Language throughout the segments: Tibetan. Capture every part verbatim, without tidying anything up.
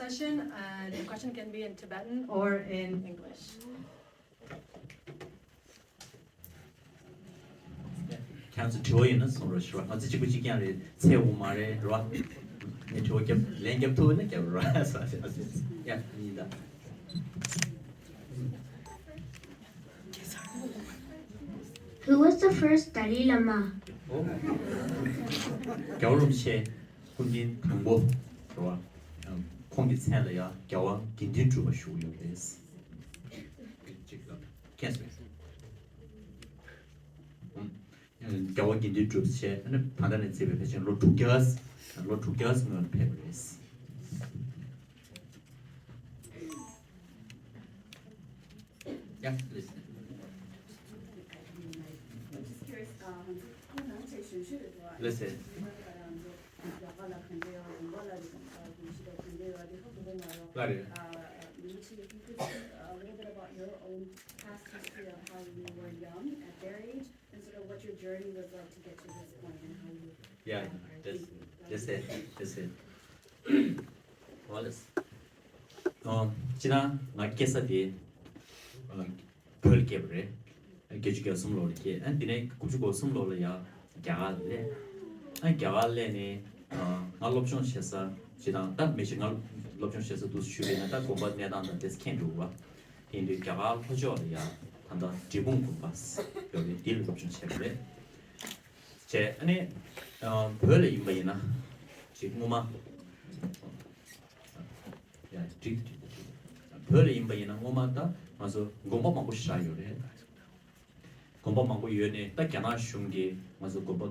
Question, and the question can be in Tibetan or in English. ཁྱེད་ཚོ་དྲི་བ་ཡོད་ན་གསུང་རོགས་ཞུ་རོགས། ང་ཚོ་གཅིག་པུ་གཅིག་རྐྱང་རེད། ཚེ་དབུ་མ་རེད་རོ། ངས་དྲི་བ་རྒྱབ་ལན་རྒྱབ་ཐུབ་ན་རྒྱབ་རོགས། ཡ་ཡིན་ད། Who was the first Dalai Lama? རྒྱལ་བ་རིན་པོ་ཆེ་སྐུ་ཕྲེང་དང་པོ་རེད་བ། ཁོང་གི་མཚན་ལ་ཡང་རྒྱལ་བ་དགེ་འདུན་གྲུབ་པ་ཞུ་གི་ཡོད་རེད། ཁྱེད་ཚོས། རྒྱལ་བ་དགེ་འདུན་གྲུབ་བྱས་ཨ་ནི་ད་ལྟ་ནས་བརྩིས་པའི་ཕལ་ཆེར་ལོ་དྲུག་བརྒྱ། ལོ་དྲུག་བརྒྱ་སྔོན་ཕེབས་པ་རེད། Yeah, listen. Listen. Got it. And sort of what your journey was like to get to this point and how you Yeah, got there. That's, that's it. That's it. Wallace. ཨོ། སྤྱིར་བཏང་ང་སྐྱེས་ས་དེ་ཨ་བོད་ལ་སྐྱེས་པ་རེད། བརྒྱད་ཅུ་གྱ་གསུམ་ལོ་ལ་སྐྱེས། ཨ་དེ་ནས་དགུ་བཅུ་གོ་གསུམ་ལོ་ལ་ཡ་རྒྱ་གར་ལ་སླེབས། ཨ་རྒྱ་གར་སླེབས་ནས་ཨ་ང་སློབ་སྦྱོང་བྱེད་ས་སྤྱིར་བཏང་ད་མི་ཞིག་ང་སློབ་སྦྱོང་བྱེད་ས་འདུག་ཞུས་པས་ན་ད་དགོན་པ་གནས་སྟངས་དང་དེ་ཚོ་མཁྱེན་འགྲོ་བ། དེ་ཡིན་དུས་རྒྱ་གར་ལྷོ་ཕྱོགས་ལ་ཡ་ད་ལྟ་འབྲས་སྤུངས་དགོན་པ་ཡོད་རེད། དེ་ལ་སློབ་སྦྱོང་བྱས་པ་རེད། བྱས་ཨ་ནི་ཨ་བོད་ལ་ཡིན་པ་ཡིན་ན་ཅིག་སྔོན་མ། ཡ་འགྲིག་འགྲིག་འགྲིག་བོད་ལ་ཡིན་པ་ཡིན་ན་སྔོན་མ་ད་ང་ཚོ་དགོན་པ་མང་པོ་ཞིག་ཡོད་རེད། དགོན་པ་མང་པོ་ཡོད་ནས་ད་རྒྱ་ནག་གཞུང་གིས་ང་ཚོ་དགོན་པ་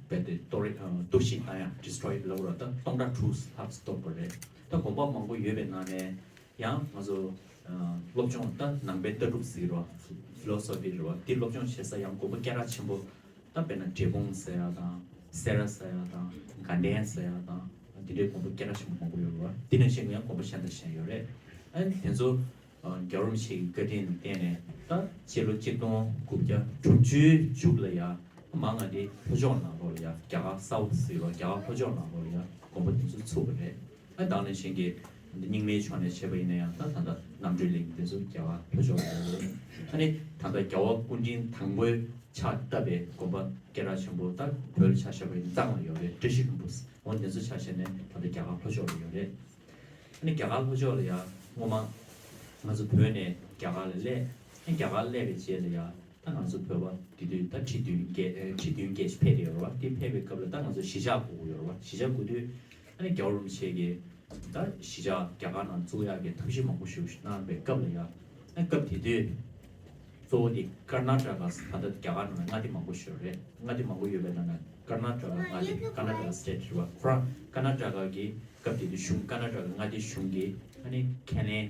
རྦད་དེ་གཏོར་རེད། གཏོར་བཤིག་བཏང་ཡ་destroy ལབ་ར། ད་སྟོང་ཕྲག་དྲུག་ལྷག་གཏོར་བ་རེད། ད་དགོན་པ་མང་པོ་ཡོད་པའི་ནང་ནས་ཡང་ང་ཚོ་ཨ་སློབ་སྦྱོང་ད་ནང་པའི་ལྟ་གྲུབ་ཟེར་བ་philosophy རེད་བ། དེ་སློབ་སྦྱོང་བྱེད་ས་ཡང་དགོན་པ་སྐད་གྲགས་ཆེན་པོ་ད་དཔེར་ན་འབྲས་སྤུངས་ཟེར་ཡ་དང་སེ་ར་ཟེར་ཡ་དང་དགའ་ལྡན་ཟེར་ཡ་དང་དེ་འདྲའི་དགོན་པ་སྐད་གྲགས་ཆེན་པོ་མང་པོ་ཡོད་རེད་བ། དེ་ནང་བཞིན་ཡང་དགོན་པ་གཞན་དང་གཞན་ཡོད་རེད། ཨ་ནི་དེ་ཚོ་ཨ་རྒྱལ་བ་རིན་པོ་ཆེ་གི་བཀའ་དྲིན་ལ་བརྟེན་ནས་ད་སྤྱི་ལོ་གཅིག་སྟོང་དགུ་བརྒྱ་དྲུག་ཅུའི་མཇུག་ལ་ཡ་མ་ང་འདི་ལྷོ་ཕྱོགས་ནང་ལོགས་ལ་ཡ་རྒྱ་གར་སའུ་ཐི་ཟེར་བ་རྒྱ་གར་ལྷོ་ཕྱོགས་ནང་ལོགས་ལ་ཡ་དགོན་པ་དེ་ཚོ་ཚུགས་པ་རེད། ཨ་དེ་ནང་བཞིན་གྱི་རྙིང་མའི་ཕྱོགས་ནས་བྱས་པ་ཡིན་ན་ཡང་ད་ད་ལྟ་རྣམ་གྲོལ་གླིང་དེ་ཚོ་རྒྱ་གར་ལྷོ་ཕྱོགས་ལ་ཡོད་རེད། ཨ་ནི་ད་ལྟ་རྒྱལ་བ་སྐུ་ཕྲེང་དང་པོའི་ཕྱག་བཏབ་པའི་དགོན་པ་སྐད་གྲགས་ཆེན་པོ་ད་བོད་ལ་ཆ་བཞག་པ་ཡིན་ན་གཙང་ལ་ཡོད་རེད། བཀྲ་ཤིས་ལྷུན་པོ་འོ་དེ་ཚོ་ཆ་བཞག་ནས་ད་ལྟ་རྒྱ་གར་ལྷོ་ཕྱོགས་ལ་ཡོད་རེད། ཨ་ནི་རྒྱ་གར་ལྷོ་ཕྱོགས་ལ་ཡ་སྔོན་མ་ང་ཚོ་བོད་ནས་རྒྱ་གར་ལ་སླེབས། ཨ་རྒྱ་གར་སླེབས་པའི་རྗེས་ལ་ཡ་ད་ང་ཚོ་བོད་པ་དེ་དུས་ད་ཁྲི་བདུན་བརྒྱད་ཨ་ཁྲི་བདུན་བརྒྱད་ཅིག་ཕེབས་ཡོད་རེད་བ། དེ་ཕེབས་པའི་སྐབས་ལ་ད་ང་ཚོ་གཞིས་ཆགས་དགོས་ཀྱི་ཡོད་རེད་བ། གཞིས་ཆགས་དགོས་དུས་ཨ་ནི་རྒྱལ་བ་རིན་པོ་ཆེ་གིས་ད་གཞིས་ཆགས་རྒྱ་གར་ནང་བཙུགས་ཡག་གི་ཐབས་ཤེས་མང་པོ་ཞིག་གནང་བའི་སྐབས་ལ་ཡ། ཨ་སྐབས་དེ་དུས་གཙོ་བོ་དེ་ཀར་ན་ཊ་ཀ་ད་ལྟ་རྒྱ་གར་ནང་ལ་མངའ་སྡེ་མང་པོ་ཞིག་ཡོད་རེད། མངའ་སྡེ་མང་པོ་ཡོད་པའི་ནང་ནས་ཀར་ན་ཊ་ཀ་མངའ་སྡེ་ཀར་ན་ཊ་ཀ་སི་ཊེ་ཊི་རེད་བ། ཁོ་རང་ཀར་ན་ཊ་ཀ་གི་སྐབས་དེ་དུས་གཞུང་ཀར་ན་ཊ་ཀ་མངའ་སྡེ་གཞུང་གིས་ཨ་ནི་ཁས་ལེན་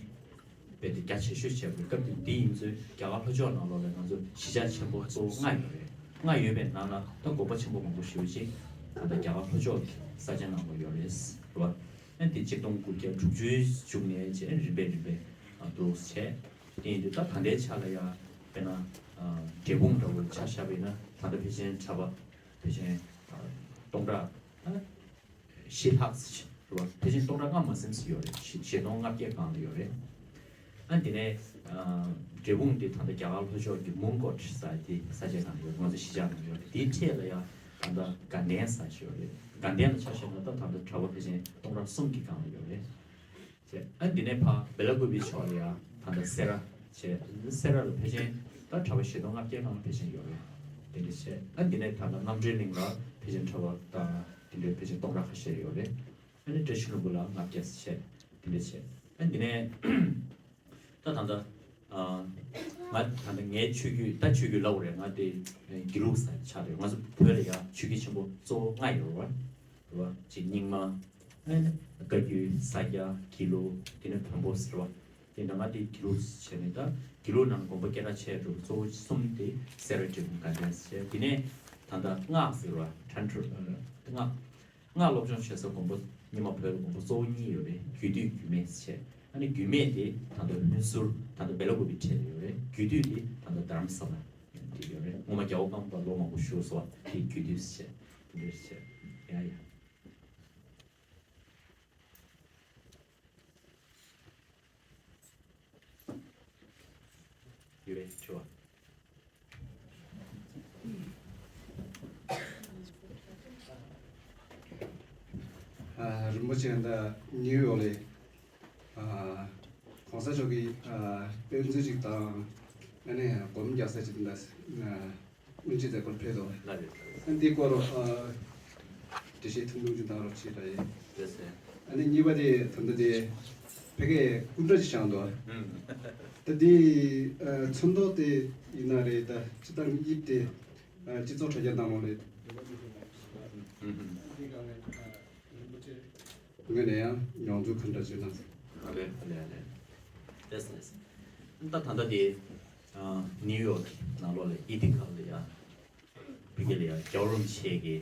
རྦད་དེ་རྒྱ་ཆེ་ཤོས་བྱས་པ་རེད། སྐབས་དེ་དུས་འདི་ཡིན་ཚུལ་རྒྱ་གར་ལྷོ་ཕྱོགས་ནང་ལོགས་ལ་ང་ཚོ་གཞིས་ཆགས་ཆེན་པོ་གཙོ་བོ་ལྔ་ཡོད་རེད། ལྔ་ཡོད་པའི་ནང་ལ་ད་དགོན་པ་ཆེན་པོ་མང་པོ་ཞེ་པོ་ཅིག་ད་ལྟ་རྒྱ་གར་ལྷོ་ཕྱོགས་ཀྱི་ས་ཆ་ནང་ལ་ཡོད་རེད་བ། ཨ་དེ་གཅིག་སྟོང་དགུ་བརྒྱ་དྲུག་ཅུའི་མཇུག་ནས་བྱས་རིམ་པས་རིམ་པས་འདུག་བྱས། དེ་ཡིན་དུས་ད་ད་ལྟའི་ཆ་ལ་ཡང་དཔེར་ན་འབྲས་སྤུངས་འདྲ་བོ་ཆ་བཞག་པ་ཡིན་ན་ད་ལྟ་ཕལ་ཆེར་གྲྭ་པ་ཕལ་ཆེར་སྟོང་ཕྲག་བཞི་ལྷག་ཙམ་རེད་བ། ཕལ་ཆེར་སྟོང་ཕྲག་ལྔ་མ་ཟིན་ཙམ་ཡོད་རེད། བཞི་བཞི་སྟོང་ལྔ་བརྒྱ་སྒང་ལ་ཡོད་རེད། ཨ་དེ་ནས་འབྲས་སྤུངས་དེ་ད་ལྟ་རྒྱ་གར་ལྷོ་ཕྱོགས་ཀྱི་མུན་ཀོཊ་ཟེར་དེ་ས་ཆ་ནང་ཡོད། ང་ཚོ་གཞིས་ཆགས་ནང་ཡོད་རེད། དེའི་འཕྲེད་ལ་ཡང་ད་ལྟ་དགའ་ལྡན་ཟེར་ཞིག་ཡོད་རེད། དགའ་ལྡན་ལ་ཆ་བཞག་ན་ད་ད་ལྟ་གྲྭ་པ་ཕལ་ཆེར་སྟོང་ཕྲག་གསུམ་གྱི་སྒང་ལ་ཡོད་རེད། བྱས། ཨ་འདི་ནས་ཕར་བེ་ལ་ཀུ་པི་ཕྱོགས་ལ་ཡ་ད་ལྟ་སེ་ར་བྱས། སེ་ར་ལ་ཕལ་ཆེར་ད་གྲྭ་པ་བཞི་སྟོང་ལྔ་བརྒྱ་ལྷག་ཕལ་ཆེར་ཡོད་རེད། དེ་འདྲ་བྱས། ཨ་འདི་ནས་ད་ལྟ་རྣམ་གྲོལ་གླིང་ལ་ཕལ་ཆེར་གྲྭ་པ་དང་དེ་འདྲའི་ཕལ་ཆེར་སྟོང་ཕྲག་ཁ་ཤས་ཡོད་རེད། ཨ་ནི་བཀྲ་ཤིས་ལྷུན་པོ་ལ་ལྔ་བརྒྱ་བྱས། དེ་འདྲ་བྱས། ཨ་འདི་ནས་ད་ད་ལྟ་ང་ད་ལྟ་ངའི་ཆོས་བརྒྱུད་ད་ཆོས་བརྒྱུད་ལབ་དགོས་རེད། ང་དེ་དགེ་ལུགས་ཟེར་ཆགས་རེད། ང་ཚོ་བོད་ལ་ཡ་ཆོས་བརྒྱུད་ཆེན་པོ་གཙོ་བོ་ལྔ་ཡོད་རེད་བ། རེད་བ། གཅིག་རྙིང་མ། ཨ་ནི་བཀའ་བརྒྱུད། ས་སྐྱ། དགེ་ལུགས། དེ་ནས་བོན་པོ་ཟེར་བ། དེ་འདྲ་ང་དེ་དགེ་ལུགས་བྱས་ནས་ད་དགེ་ལུགས་ནང་དགོན་པ་སྐད་གྲགས་ཆེ་འགྲོ་གཙོ་བོ་གསུམ་དེ་སེ་ར་འབྲས་སྤུངས་དགའ་ལྡན་ཟེར། དེ་ནས་ད་ལྟ་སྔགས་ཟེར་བ་ཁྲ་འགྲོ་སྔགས། སྔགས་སློབ་སྦྱོང་བྱེད་ས་དགོན་པ་རྙིང་མ་བོད་ལ་དགོན་པ་གཙོ་བོ་གཉིས་ཡོད་རེད། རྒྱུད་སྟོད་རྒྱུད་སྨད་ཟེར། ཨ་ནི་རྒྱུད་སྨད་དེ་ད་ལྟ་ཧུན་སུར་ད་ལྟ་བེ་ལ་ཀུ་པི་འཕྲེད་ལ་ཡོད་རེད། རྒྱུད་སྟོད་དེ་ད་ལྟ་རྡ་རམ་ས་ལ་དེ་ཡོད་རེད། སྔོན་མ་རྒྱལ་བ་ཀརྨ་པ་ལོ་མང་པོ་བཞུགས་སོང་བ་དེ་རྒྱུད་སྟོད་ཟེར། དེ་འདྲ་ཟེར། ཡ་ཡ། དྲི་བ། ཨ། རིན་པོ་ཆེ་ད་ནིའུ་ཡོག་ལ། ཨ། གོང་ས་མཆོག་གིས། ཨ། དཔེ་མཛོད་ཅིག་དང་། ཨ་ནི་སྒོམ་རྒྱག་ས་ཅིག་དང་། ཨ། དབུ་འབྱེད་མཛད་སྒོར་ཕེབས་འདུག། ལགས་རེད། ལགས་རེད། ཨ། འདི་སྐོར། ཨ། འགྲེལ་བཤད་ཐུང་ཐུང་ཅིག་གནང་རོགས་བྱེད་ལ་ཡིན། ལགས་སོ། ཨ་ནི་གཉིས་པ་དེ་ད་ལྟ་དེ་ཕ་གིའི་སྐུ་འདྲ་ཅིག་བཞེངས་འདུག། ཨུམ། ད་དེ། ཨ། ཚོན་མདོག་དེ་ཡིན་ན་རེད། ད་སྤྱིར་བཏང་དབྱིབས་དེ། ཨ། སྤྱི་ཚོགས་དྲ་རྒྱ་ནང་ལོགས་ལ། ཨུམ། ངོས་ནས་ཡང་མྱོང་ཚོར་ག་འདྲ་བྱུང་ན། ཨ་ལས། ཨ་ལས། ཨ་ལས། ལགས་སོ། ལགས་སོ། ད་ད་ལྟ་དེ། ཨ། ནིའུ་ཡོག་གི་ནང་ལོགས་ལ་ཨི་ཐི་ཁ་ལ་ཡ། ཕ་གི་ལ་ཡ་རྒྱལ་བ་རིན་པོ་ཆེ་གི།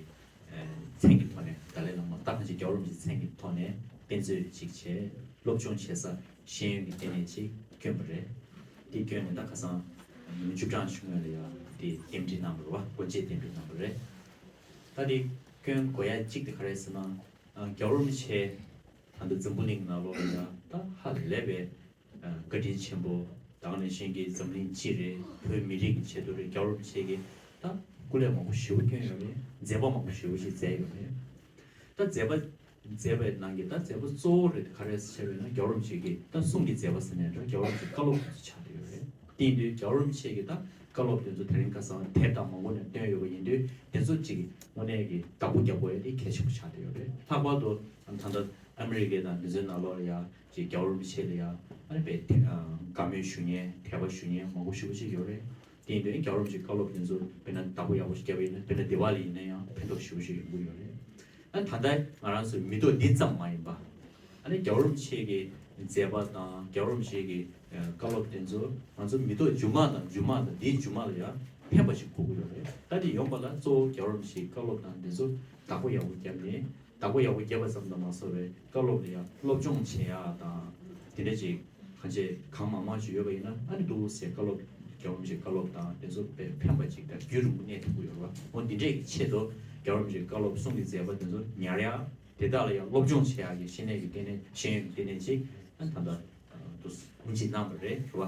ཨ། མཚན་གྱི་ཐོག་ནས། ཏཱ་ལའི་བླ་མ་ད་གང་ཅི་རྒྱལ་བ་རིན་པོ་ཆེའི་མཚན་གྱི་ཐོག་ནས་དཔེ་མཛོད་ཅིག་བྱས། སློབ་སྦྱོང་བྱེད་ས་ཤེས་ཡོན་གྱི་ལྟེ་གནས་ཅིག་བསྐྱོན་པ་རེད། དེ་བསྐྱོན་ནས་ད་ཁ་སང་ཉིན་མོ་བཅུ་གྲངས་ཤིག་སྔོན་ལ་ཡ་དེ་རྟེན་འབྲེལ་གནང་བ་རེད་པ། སྒོ་འབྱེད་རྟེན་འབྲེལ་གནང་བ་རེད། ད་དེ་བསྐྱོན་དགོས་ཡ་གཅིག་དེ་ག་རེ་ཟེར་ན། ཨ། རྒྱལ་བ་རིན་པོ་ཆེ་ད་ལྟ་འཛམ་བུ་གླིང་ནང་ལོགས་ལ་ཡ་ད་ཧ་ལས་པའི། ཨ། བཀའ་དྲིན་ཆེན་པོ། ད་ག་ནང་བཞིན་གྱི་འཛམ་གླིང་སྤྱི་རེད། བོད་མི་རིགས་ཀྱི་ཆེད་དུ་རེད། རྒྱལ་བ་རིན་པོ་ཆེ་གིས་ད་སྐུ་ལས་མང་པོ་ཞེ་པོ་བསྐྱོན་ཡོད་རེད། མཛད་པ་མང་པོ་ཞེ་པོ་ཞིག་མཛད་ཡོད་རེད། ད་མཛད་པ་མཛད་པའི་ནང་གི་ད་མཛད་པ་གཙོ་བོ་རེད། ག་རེ་ཟེར་བ་ཡིན་ན་རྒྱལ་བ་རིན་པོ་ཆེ་གི་ད་གསུང་གི་མཛད་པ་ཟེར་ནའང་འདྲ། རྒྱལ་བ་རིན་པོ་ཆེའི་བཀའ་སློབ་དེ་ཚོ་ཆགས་བསྡད་ཡོད་རེད། དེ་ཡིན་དུས་རྒྱལ་བ་རིན་པོ་ཆེ་གི་ད་བཀའ་སློབ་དེ་ཚོ་དེ་རིང་ཁ་སང་དེབ་དང་མང་པོ་ནས་བཏོན་ཡོད་པ་ཡིན་དུས། དེ་ཚོ་ཅིག་དངོས་གནས་ཀྱི་བདག་པོ་རྒྱག་དགོས་ཡ་དེ་གལ་ཆེན་པོ་ཆགས་བསྡད་ཡོད་རེད། ལྷག་པར་དུ་ད་ལྟ་ཨ་མི་རི་ཀའི་དང་དེ་ཚོའི་ནང་ལོགས་ལ་ཡ་ཅིག་རྒྱལ་བ་རིན་པོ་ཆེ་ལ་ཡ་ཨ་ནི་དཔེ་དེ། ཨ། དགའ་མོས་ཞུ་མཁན། དད་པ་ཞུ་མཁན་མང་པོ་ཞེ་པོ་ཅིག་ཡོད་རེད། དེ་ཡིན་དུས་རྒྱལ་བ་རིན་པོ་ཆེའི་བཀའ་སློབ་དེ་ཚོ་དཔེར་ན་བདག་པོ་ཡག་པོ་ཞིག་བརྒྱབ་པ་ཡིན་ན། དཔེར་ན་དི་ཝ་ལི་ཡིན་ན་ཡང་ཕན་ཐོགས་ཞེ་པོ་ཞིག་ཡོང་གི་ཡོད་རེད། ཨ། ད་ལྟ་ང་རང་ཚོའི་མི་ཐོག་འདི་ཙམ་མ་ཡིན་པ། ཨ་ནི་རྒྱལ་བ་རིན་པོ་ཆེ་གི་མཛད་པ་དང་རྒྱལ་བ་རིན་པོ་ཆེ་གི། ཨ། བཀའ་སློབ་དེ་ཚོ་ང་ཚོ་མི་ཐོག་མཇུག་མ་དང་མཇུག་མ་དང་འདིའི་མཇུག་མ་ལ་ཡང་ཕན་པ་ཞིག་དགོས་ཀྱི་ཡོད་རེད། ད་དེ་ཡོང་བ་ལ་གཙོ་བོ་རྒྱལ་བ་རིན་པོ་ཆེའི་བཀའ་སློབ་དང་དེ་ཚོ་བདག་པོ་ཡག་པོ་བརྒྱབ་ནས། བདག་པོ་ཡག་པོ་བརྒྱབ་པ་ཙམ་དུ་མ་ཟད་པའི་བཀའ་སློབ་ལ་ཡང་སློབ་སྦྱོང་བྱེད་ཡག་དང་། དེ་འདྲ་ཅིག་གང་ཅི་གང་མང་མང་ཅིག་ཡོད་པ་ཡིན་ན། ཨ་ནི་འདུག་སེ་བཀའ་སློབ། རྒྱལ་བ་རིན་པོ་ཆེའི་བཀའ་སློབ་དང་དེ་ཚོ་དཔེ་ཕན་པ་ཅིག་དང་རྒྱུན་རིང་པོ་གནས་ཐུབ་ཀྱི་ཡོད་རེད་པ། འོ་འདི་འདྲས་ཀྱི་ཆེད་དུ་རྒྱལ་བ་རིན་པོ་ཆེའི་བཀའ་སློབ་གསུང་གི་མཛད་པ་དེ་ཚོ་ཉར་ཡག། དེ་དག་ལ་ཡང་སློབ་སྦྱོང་བྱེད་ཡག་གི་ཤེས་ནས་ཀྱི་ལྟེ་གནས། ཤེས་ཡོན་གྱི་ལྟེ་གནས་ཅིག་ཨ་ནི་ད་ལྟ་འདུག་སེ་དབུ་འབྱེད་གནང་བ་རེད། རེད་པ།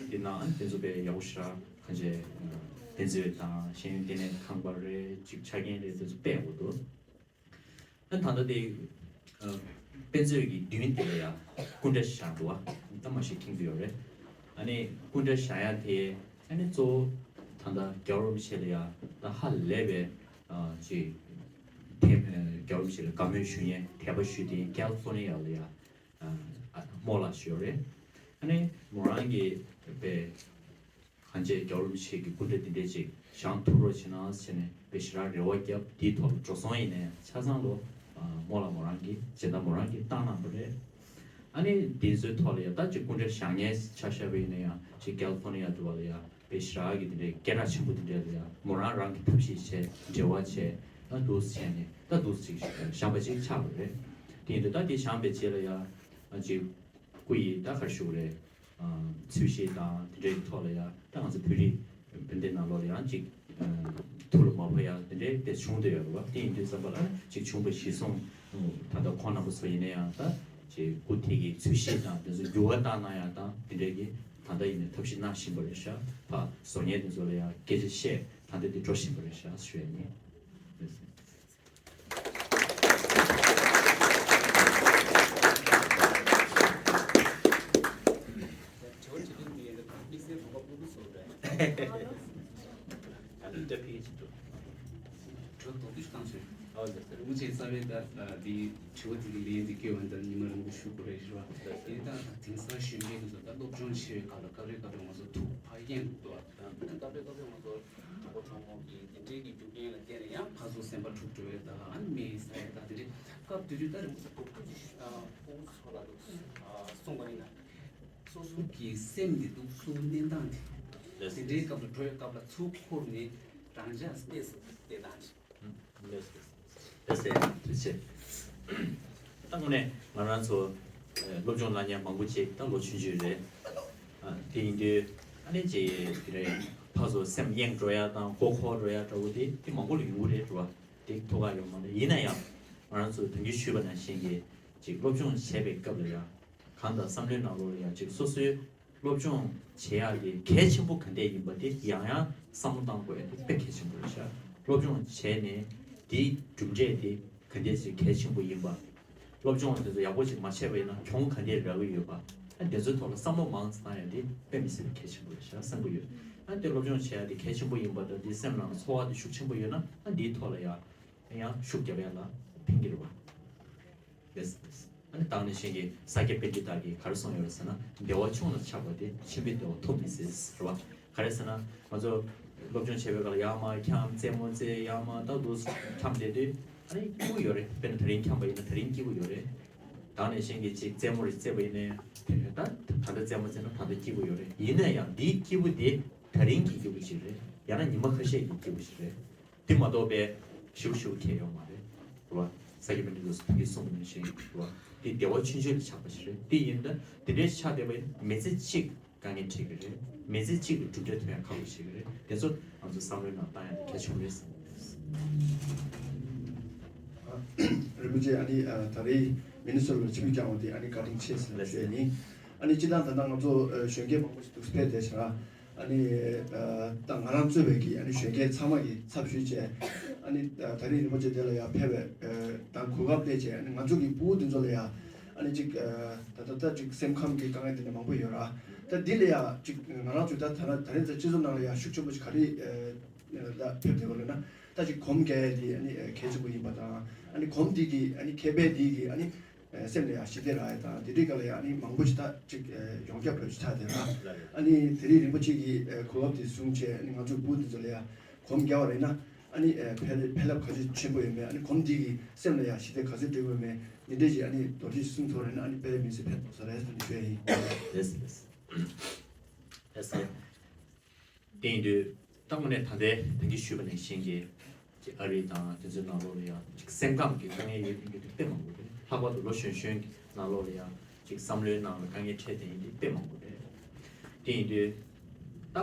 དེ་ནང་ཨ་ནི་དེ་ཚོ་དཔེ་ཡག་པོ་ཞེ་དྲག་གང་ཅི། དཔེ་མཛོད་དང་ཤེས་ཡོན་ལྟེ་གནས་ཁང་པ་རེད། ཅིག་ཆ་རྐྱེན་རེད། དེ་ཚོ་དཔེ་ཡག་པོ་འདུག། ཨ། ད་ལྟ་དེ། ཨ། དཔེ་མཛོད་ཀྱི་མདུན་དེ་ལ་ཡ་སྐུ་འདྲ་བཞེངས་འདུག་པ། ད་མ་གཞི་ཁེངས་ཀྱི་ཡོད་རེད། ཨ་ནི་སྐུ་འདྲ་བཞེངས་ཡ་དེ་ཨ་ནི་གཙོ་བོ་ད་ལྟ་རྒྱལ་བ་རིན་པོ་ཆེ་ལ་ཡ་ད་ཧ་ལས་པའི། ཨ། ཅིག་དེ། ཨ། རྒྱལ་བ་རིན་པོ་ཆེ་ལ་དགའ་མོས་ཞུ་མཁན། དད་པ་ཞུ་མཁན་ཀལ་ཧྥོར་ནི་ཡ་ལ་ཡ། ཨ། རྨོ་ལགས་ཞིག་ཡོད་རེད། ཨ་ནི་མོ་རང་གིས་དཔེ་གང་ཅི་རྒྱལ་བ་རིན་པོ་ཆེ་གི་སྐུ་འདྲ་འདི་འདྲས་ཅིག་བཞེངས་ཐུབ་རོགས་བྱེད་གནང་ཟེར་ནས་དཔེ་ཞེ་དྲག་རེ་བ་བརྒྱབ། དེའི་ཐོག་ལ་འགྲོ་སོང་ཡིན་ནའི་ཆ་ཚང་ལོ། ཨ། རྨོ་ལགས་མོ་རང་གིས། སྦྱིན་བདག་མོ་རང་གིས་བཏང་གནང་བ་རེད། ཨ་ནི་འདི་ཚོའི་ཐོག་ལ་ཡ་ད་ཅིག་སྐུ་འདྲ་བཞེངས་མཁན་ཆ་བཞག་པ་ཡིན་ན་ཡང་ཅིག་ཀལ་ཧྥོར་ནི་ཡ་འདྲ་བ་ལ་ཡ་དཔེ་ཞེ་དྲག་གི་འདི་འདྲའི་སྐད་གྲགས་ཆེན་པོ་འདི་འདྲས་ལ་ཡ་མོ་རང་རང་གིས་ཐབས་ཤེས་བྱས། འབྲེལ་བ་བྱས། ད་འདུག་སེ་བྱས་ནས་ད་འདུག་སེ་ཅིག་བཞེངས་པ་ཅིག་ཆགས་པ་རེད། དེ་ཡིན་དུས་ད་དེ་བཞེངས་པའི་རྗེས་ལ་ཡ་ཅིག་སྐུ་ཡི་ད་ག་རེ་ཞུ་དགོས་རེད། ཨ། ཚུལ་ཤེས་དང་དེ་འདྲའི་ཐོག་ལ་ཡ་ད་ང་ཚོ་བོད་རིགས་སྤུན་ཟླའི་ནང་ལོགས་ལ་ཡང་ཅིག་ཨ། ཐུགས་ལ་མ་བབས་ཡ་དེ་འདྲའི་དེ་བྱུང་བསྡད་ཡོད་རེད་པ། དེ་ཡིན་དུས་ཙམ་པ་ལ་ཅིག་བྱུང་བ་གཞིར་བཟུང་། ད་ལྟ་ཁོང་རྣམ་པ་ཚོ་ཡིན་ན་ཡང་ད་ཅིག་སྐུ་དེ་གི་ཚུལ་ཤེས་དང་དེ་ཚོ་འགྱུར་བ་བཏང་གནང་ཡ་དང་དེ་འདྲའི་གི་ད་ལྟ་ཡིན་ནའི་ཐབས་ཤེས་གནང་བཞིན་པ་རེད་ཤག། ཕར་བཟོ་མཁན་དེ་ཚོ་ལ་ཡང་སྐད་ཆ་བཤད། ད་ལྟ་དེ་འགྲོ་བཞིན་པ་རེད་ཤག་ཞུ་ཡ་ཡིན། དྲི་བ་དྲི་ལན་འདི་ཡིན་ན་དམིགས་བསལ་གོ་སྐབས་བླུག་གི་བཟོ་རེད། ཨ་ནི་འདྲ་ཕིག་ཅིག་འགྲོ། དྲི་བ་མདོར་བསྡུས་ཤིག་བཏང་ཆོག། ཨོ་ལགས་སོ། རིན་པོ་ཆེ་རྩ་བའི་ད་འདི་དྲི་བ་དེ་གི་ལན་འདི་བསྐྱོན་པ་ད་ཉི་མ་རིང་པོ་བཞུགས་དགོས་རེད་ཟེར་བ། དེ་ད་དེང་སང་གཞོན་སྐྱེས་དེ་ཚོ་ད་སློབ་སྦྱོང་བྱེད་པའི་སྐབས་ལ་སྐབས་རེ་སྐབས་རེ་ང་ཚོ་ཐུགས་ཕར་གཡེང་འདུག་ཨ། སྐབས་རེ་སྐབས་རེ་ང་ཚོ་གྲོགས་པོ་གྲོགས་མོ་གི་འདི་འདྲའི་གི་རྒྱུ་རྐྱེན་ལ་བརྟེན་ནས་ཡང་ཕར་ཚུར་སེམས་པ་འཁྲུག་འགྲོ་ཡས་དང་ཨ་ནི་སྨན་ཟ་ཡས་དང་དེ་འདྲའི་སྐབས་དེ་དུས་ད་རིང་ཚོ་སྐུ་ཚེ་ཨ་སྐུ་ཚེ་ལ་འདུག་ཨ་གསུངས་པ་ཡིན་ན། སོ་སོ་གི་སེམས་འདི་འདུག་སེ་གནས་སྟངས་དེ། ལགས་སོ། དེ་འདྲའི་སྐབས་ལ་འགྲོ་ཡས་སྐབས་ལ་ཚུར་འཁོར་ནས་རང་འཇགས་གནས་སུ་བསྡད་སྟངས་ཤིག། ལགས་སོ། ལགས་སོ། ཐུགས་རྗེ་ཆེ། ད་དངོས་གནས་ང་རང་ཚོ་ཨ་སློབ་སྦྱོང་གནང་མཁན་མང་པོ་ཅིག་ད་ལོ་ཆུང་ཆུང་རེད། ཨ་དེ་ཡིན་དུས་ཨ་ནི་ཅིག་དེ་རེད། ཕར་ཚུར་སེམས་གཡེང་འགྲོ་ཡ་དང་མགོ་འཁོར་འགྲོ་ཡ་འདྲ་བོ་དེ་དེ་མང་པོ་ལ་ཡོང་གི་རེད་འགྲོ་བ། དེ་ཐུག་ག་ཡོད་མ་རེད། ཡིན་ན་ཡང་ང་རང་ཚོ་ད་གིན་ཞུས་པ་ནང་བཞིན་གྱི་ཅིག་སློབ་སྦྱོང་བྱེད་པའི་སྐབས་ལ་ཡང་གང་ལྟར་བསམ་བློའི་ནང་ལོགས་ལ་ཡང་ཅིག་སོ་སོའི་ སློབ་སྦྱོང་བྱེད་ཡག་དེ་གལ་ཆེན་པོ་ག་འདྲས་ཡིན་པ་དེ་ཡང་ཡང་བསམ་བློ་བཏང་དགོས་ཡག་དེ་དཔེ་གལ་ཆེན་པོ་རེད་ཤག་སློབ་སྦྱོང་བྱས་ནས་དེའི་གྲུབ་འབྲས་དེ་ག་འདྲས་ཞིག་གལ་ཆེན་པོ་ཡིན་པ། སློབ་སྦྱོང་དེ་ཚོ་ཡག་པོ་ཞིག་མ་བྱས་པ་ཡིན་ན་གྱོང་ག་འདྲས་རག་གི་ཡོད་པ། ཨ་དེ་ཚོའི་ཐོག་ལ་བསམ་བློ་མང་ཙམ་བཏང་ཡག་དེ་དཔེ་མི་སྲིད་པའི་གལ་ཆེན་པོ་རེད་ཤག་བསམ་གྱི་ཡོད། ཨ་དེ་སློབ་སྦྱོང་བྱེད་ཡག་དེ་གལ་ཆེན་པོ་ཡིན་པ་དང་དེ་སེམས་ནང་ལ་ཚོར་བ་དེ་ཤུགས་ཆེན་པོ་ཡོད་ན་ཨ་དེའི་ཐོག་ལ་ཡང་ཡང་ཤུགས་རྒྱབ་ཡག་ལ་ཕན་གྱི་རེད་བ། ལགས་སོ། ཨ་ནི་དེ་ནང་བཞིན་གྱི་ས་སྐྱ་པཎྜི་ཏ་གིས་ག་རེ་གསུངས་ཡོད་རེད་ཟེར་ན། བདེ་བ་ཆུང་ལ་ཆགས་པ་དེ་ཆེན་པོའི་བདེ་བ་ཐོབ་མི་སྲིད་ཟེར་བ། ག་རེ་ཟེར་ན་ང་ཚོ་སློབ་སྦྱོང་བྱེད་པའི་སྐབས་ལ་ཡར་མར་འཁྱམས་རྩེད་མོ་རྩེ་ཡར་མར་ཏག་ཏག་འཁྱམས་བསྡད་དུས་ཨ་ནི་སྐྱིད་པོ་ཡོད་རེད། དཔེར་ན་དེ་རིང་འཁྱམས་པ་ཡིན་ན་དེ་རིང་སྐྱིད་པོ་ཡོད་རེད། དེ་ནང་བཞིན་གྱི་ཅིག་རྩེད་མོ་རེ་རྩེས་པ་ཡིན་ནའི་དེ་ད་ད་ལྟ་རྩེད་མོ་རྩེས་ན་ད་ལྟ་སྐྱིད་པོ་ཡོད་རེད། ཡིན་ན་ཡང་འདིའི་སྐྱིད་པོ་དེ་དེ་རིང་གི་སྐྱིད་པོ་ཞིག་རེད། ཡང་ན་ཉི་མ་ཁ་ཤས་ཀྱི་སྐྱིད་པོ་ཞིག་རེད། དེ་མ་གཏོགས་པའི་ཞེ་པོ་ཞེ་པོ་ཁེལ་ཡོད་མ་རེད། རེད་བ། ས་སྐྱ་པཎྜི་ཏ་སོགས་ཀྱིས་གསུངས་པ་ནང་བཞིན་རེད་བ། དེ་བདེ་བ་ཆུང་ཆུང་ལ་ཆགས་པ་ཞིག་རེད། དེ་ཡིན་ད་དེ་འདྲའི་ཆགས་བསྡད་པ་ཡིན་མི་ཚེ་གཅིག་དཀའ་ངལ་འཕྲད་ཀྱི་རེད། མི་ཚེ་གཅིག་ལ་གྲུབ་འབྲས་ཐོན་ཡག་ཁག་པོ་ཞིག་རེད། དེ་ཚོ་ང་ཚོ་བསམ་བློའི་ནང་བཏང་ཡག་དེ་གལ་ཆེན་པོ་རེད་བསམ། རིན་པོ་ཆེ་ཨ་ནི་ད་རེས་མི་ནི་སོ་ཊ་ལ་ཆིབས་བསྒྱུར་བསྐྱངས་པ་དེ་ཨ་ནི་བཀའ་དྲིན་ཆེ་ཟེར་ནས་ཞུ་ཡ་ཡིན། ཨ་ནི་སྤྱིར་བཏང་ད་ལྟ་ང་ཚོ་གཞོན་སྐྱེས་མང་པོ་ཞིག་འདུག་ཕེབས་བསྡད་བྱས། ཨ་ནི་ད་ང་རང་གཙོས་པའི་གི་ཨ་ནི་གཞོན་སྐྱེས་ཚང་མ་གི་ཚབ་ཞུས་བྱས། ཨ་ནི་ད་རེས་རིན་པོ་ཆེ་དེ་ལ་ཡར་ཕེབས་པའི་ད་གོ་སྐབས་སྤྲད་བྱས། ཨ་ནི་ང་ཚོ་གི་ཕྲུ་གུ་དེ་ཚོ་ལ་ཡ་ཨ་ནི་ཅིག་ད་ལྟ་ད་ཅིག་སེམས་ཁམས་ཀྱི་དཀའ་ངལ་དེ་འདྲ་མང་པོ་ཡོད་ར། ད་འདི་ལ་ཡ་ཅིག་ང་རང་ཚོས་ད་ད་ད་རེས་ད་སྤྱི་ཚོགས་ནང་ལ་ཡ་ཤུགས་ཆེན་པོ་ཞིག་ག་རེ་ད་ཕེབས་བསྡད་པ་རེད་ན། ད་ཅིག་གོམས་རྒྱག་ཡ་དེ་ཨ་ནི་གལ་ཆེན་པོ་ཡིན་པ་དང་། ཨ་ནི་གོམས་འདི་གི་ཨ་ནི་ཁེ་ཕན་འདི་གི་ཨ་ནི་སེམས་ལ་ཡང་ཞི་བདེ་རག་ཡ་དང་དེ་འདྲའི་སྐབས་ལ་ཡང་ཨ་ནི་མང་པོ་ཞིག་ད་ཅིག་ཡོངས་ཁྱབ་བོད་ཆོས་ཆགས་བསྡད་ལ། ཨ་ནི་དེ་རིང་རིན་པོ་ཆེ་གིས་གོ་སྐབས་དེ་བཟུང་བྱས་ཨ་ནི་ང་ཚོའི་བུ་འདི་ཚོ་ལ་ཡང་གོམས་རྒྱག་པ་རེད་ན་ཨ་ནི་ཕན་ཕན་རླབས་ག་ཚོད་ཆེན་པོ་ཡོད་མེད། ཨ་ནི་གོམས་འདི་གིས་སེམས་ལ་ཡང་ཞི་བདེ་ག་ཚོད་སྤྲད་དགོས་མེད། འདི་འདྲའི་ཞིག་ཨ་ནི་རྡོ་རྗེ་གསུང་ཐུབ་རེད་ན་ཨ་ནི་དཔེ་མི་སྲིད་ཕན་ཐོགས་ས་རེད་ཟེར་ནས་ཞུ་ཡ་ཡིན། ལགས་སོ་ལགས་སོ། ལགས་སོ། དེ་ཡིན་དུས་ད་དངོས་གནས་ད་ལྟའི་ད་གིན་ཞུས་པ་ནང་བཞིན་གྱི་ཅིག་ཨ་རི་དང་དེ་ཚོའི་ནང་ལོགས་ལ་ཡང་ཅིག་སེམས་ཁམས་ཀྱི་དཀའ་ངལ་ཡོད་མཁན་གྱི་དེ་དཔེ་མང་པོ་རེད། ལྷག་པར་དུ་ལོ་གཞོན་གཞོན་གྱི་ནང་ལོགས་ལ་ཡང་ཅིག་བསམ་བློའི་ནང་ལ་དཀའ་ངལ་འཕྲད་བསྡད་མཁན་དེ་དཔེ་མང་པོ་རེད། དེ་ཡིན་དུས་ད་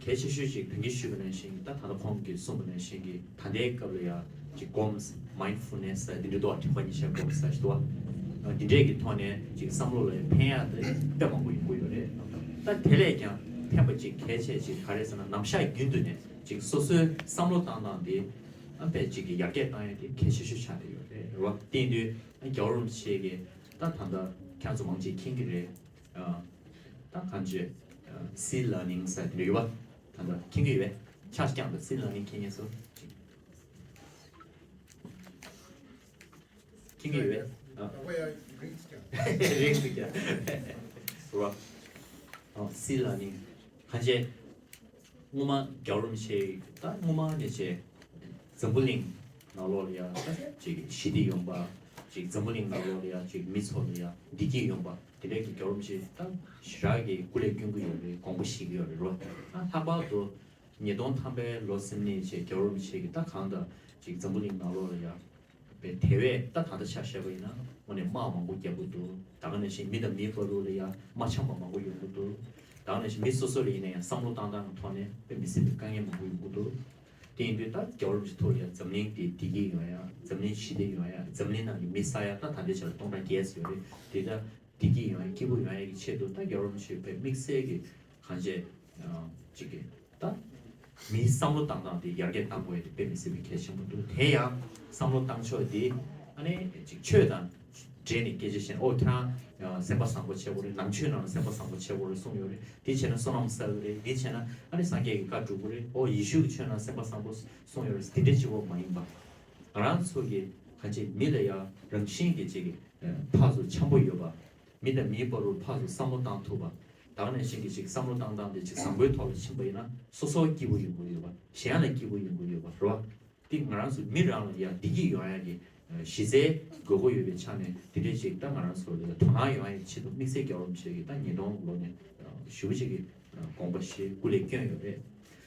གལ་ཆེ་ཤོས་ཅིག་ད་གིན་ཞུས་པ་ནང་བཞིན་གྱི་ད་ད་ལྟ་ཁོང་གིས་གསུངས་པ་ནང་བཞིན་གྱི་ད་ལྟའི་སྐབས་ལ་ཡང་ཅིག་སྒོམ། མའིན་ཌ་ཕུལ་ནེ་སི་ཟེར་དེ་འདྲ་འདུག་བ། ཐེག་པ་ཉེར་བཞག་སྒོམ་ཟེར་ཞིག་འདུག་བ། འདི་འདྲས་ཀྱི་ཐོག་ནས་ཅིག་བསམ་བློ་ལ་ཕན་ཡག་དེ་དཔེ་མང་པོ་ཡོང་གི་ཡོད་རེད། ད་དེ་ལས་ཀྱང་ཕན་པ་ཅིག་གལ་ཆེ་ཅིག་ག་རེ་ཟེར་ན། ནམ་ཞག་རྒྱུན་དུ་ནས་ཅིག་སོ་སོའི་བསམ་བློ་བཏང་སྟངས་དེ་ཨ་དཔེ་ཅིག་གི་ཡར་རྒྱས་བཏང་ཡག་དེ་གལ་ཆེ་ཤོས་ཆགས་བསྡད་ཡོད་རེད། རེད་བ། དེ་ཡིན་དུས་ཨ་རྒྱལ་བ་རིན་པོ་ཆེ་གིས་ད་ད་ལྟ་ཁྱེད་ཚོ་མང་ཆེ་མཁྱེན་གྱི་རེད། ཨ་ད་གང་ཅི་ཨ་སི་ལར་ནིང་ཟེར་དེ་འདྲ་ཡོད་བ། ད་ལྟ་མཁྱེན་གྱི་ཡོད་པས། ཕྱག་བརྐྱངས་དང་། སི་ལར་ནིང་མཁྱེན་མཁན་ཚོ་ཅིག་མཁྱེན་གྱི་ཡོད་པས། ཨ། ད་ཁོ་ཡ་རིང་ཅིག་ཀྱང་། རིང་ཅིག་ཀྱང་། རེད་བ། ཨ་སི་ལར་ནིང་གང་བྱས། སྔོན་མ་རྒྱལ་བ་རིན་པོ་ཆེ་ད་སྔོན་མ་ནས་བྱས་འཛམ་བུ་གླིང་ནང་ལོགས་ལ་ཡ་ད་ཅིག་ཞི་བདེ་ཡོང་པ། ཅིག་འཛམ་བུ་གླིང་ནང་ལོགས་ལ་ཡ་ཅིག་མི་ཚོ་ལ་ཡ་བདེ་སྐྱིད་ཡོང་པ་དེ་འདྲའི་གི་རྒྱལ་བ་རིན་པོ་ཆེ་ད་ཞེ་དྲག་གི་སྐུ་ལས་བསྐྱོན་གྱི་ཡོད་རེད། དགོངས་པ་བཞེས་ཀྱི་ཡོད་རེད། རེད་བ། ཨ་ལྷག་པར་དུ་ཉིས་སྟོང་ཐམ་པའི་ལོ་ཟིན་ནས་བྱས་རྒྱལ་བ་རིན་པོ་ཆེ་གིས་ད་གང་ལྟར་ཅིག་འཛམ་བུ་གླིང་ནང་ལོགས་ལ་ཡ་པའི་དེ་བས་ད་ད་ལྟ་ཆ་བཞག་པ་ཡིན་ན་དངོས་གནས་དམག་མང་པོ་རྒྱག་གི་འདུག་ད་ག་ནང་བཞིན་མི་དང་མིའི་བར་དུ་ལ་ཡ་མ་འཆམ་པ་མང་པོ་ཡོང་གི་འདུག་ད་ག་ནང་བཞིན་མི་སོ་སོ་ལ་ཡིན་ན་ཡང་བསམ་བློ་བཏང་སྟངས་ཀྱི་ཐོག་ནས་དཔེ་མི་སྲིད་པའི་དཀའ་ངལ་མང་པོ་ཡོང་གི་འདུག་དེ་ཡིན་དུས་ད་རྒྱལ་བ་རིན་པོ་ཆེ་ཐུགས་ལ་ཡ་འཛམ་གླིང་དེ་བདེ་སྐྱིད་ཡོང་ཡ། འཛམ་གླིང་ཞི་བདེ་ཡོང་ཡ། འཛམ་གླིང་ནང་གི་མི་ས་ཡ་ད་ད་ལྟའི་ཆར་སྟོང་ཕྲག་བརྒྱད་ཙམ་ཡོད་རེད། དེ་ད་བདེ་སྐྱིད་ཡོང་ཡ་སྐྱིད་པོ་ཡོང་ཡ་གི་ཆེད་དུ་ད་རྒྱལ་བ་རིན་པོ་ཆེས་དཔེ་དམིགས་བསལ་གྱི་གང་བྱས་ཅིག་གི་ད་མིའི་བསམ་བློ་བཏང་སྟངས་དེ་ཡར་རྒྱས་གཏང་དགོས་ཡ་དེ་དཔེ་མི་སྲིད་པའི་གལ་ཆེན་པོ་འདུག་དེ་ཡང་བསམ་བློ་བཏང་ཕྱོགས་དེ་ཨ་ནི་ཅིག་ཆོས་དང་འབྲེལ་ནས་སྐད་ཆ་བཤད་ན། ཨོ་ཁྱེད་རང་སེམས་པ་བཟང་པོ་བྱེད་དགོས་རེད། ནང་ཆོས་ནང་ལ་སེམས་པ་བཟང་པོ་བྱེད་དགོས་རེད་གསུངས་ཡོད་རེད། དེ་བྱས་ན་བསོད་ནམས་བསགས་ཀྱི་རེད། དེ་བྱས་ན་ཨ་ནི་སངས་རྒྱས་ཀྱི་བཀའ་སྒྲུབ་དགོས་རེད། ཨོ་ཡེ་ཤུ་གི་ཆོས་ནང་སེམས་པ་བཟང་པོ་གསུངས་ཡོད་རེད། དེ་འདྲའི་སྤྱི་བོ་མ་ཡིན་པ། ང་རང་ཚོ་གི་གང་ཅི་མི་ལ་ཡ་རང་བཞིན་གྱི་ཅིག་གི་ཕར་ཚུར་འཆམ་པོ་ཡོད་པ། མི་དང་མིའི་བར་དུ་ཕར་ཚུར་བསམ་བློ་བཏང་ཐུབ་པ། ད་ག་ནང་བཞིན་གྱི་ཅིག་བསམ་བློ་བཏང་སྟངས་དེ་ཅིག་བཟང་པོའི་ཐོག་ལ་ཕྱིན་པ་ཡིན་ན་སོ་སོ་སྐྱིད་པོ་ཡོང་གི་ཡོད་པ། གཞན་ལ་སྐྱིད་པོ་ཡོང་གི་ཡོད་པ་རེད་བ། དེ་ང་རང་ཚོ་མི་རང་ལ་ཡ་བདེ་སྐྱིད་ཡོང་ཡ་གི་གཞི་རྩའི་དགོས་མཁོ་ཡོད་པའི་ཆ་ནས་དེ་འདྲའི་ཅིག་ད་ང་རང་ཚོ་ལ་དོ་སྣང་ཡོང་ཡ་གི་ཆེད་དུ་དམིགས་བསལ་རྒྱལ་བ་རིན་པོ་ཆེ་གིས་ད་ཉིས་སྟོང་ལོ་ནས་ཞེ་པོ་ཅིག་གི་དགོངས་པ་བཞེས་སྐུ་ལས་བསྐྱོན་ཡོད་རེད།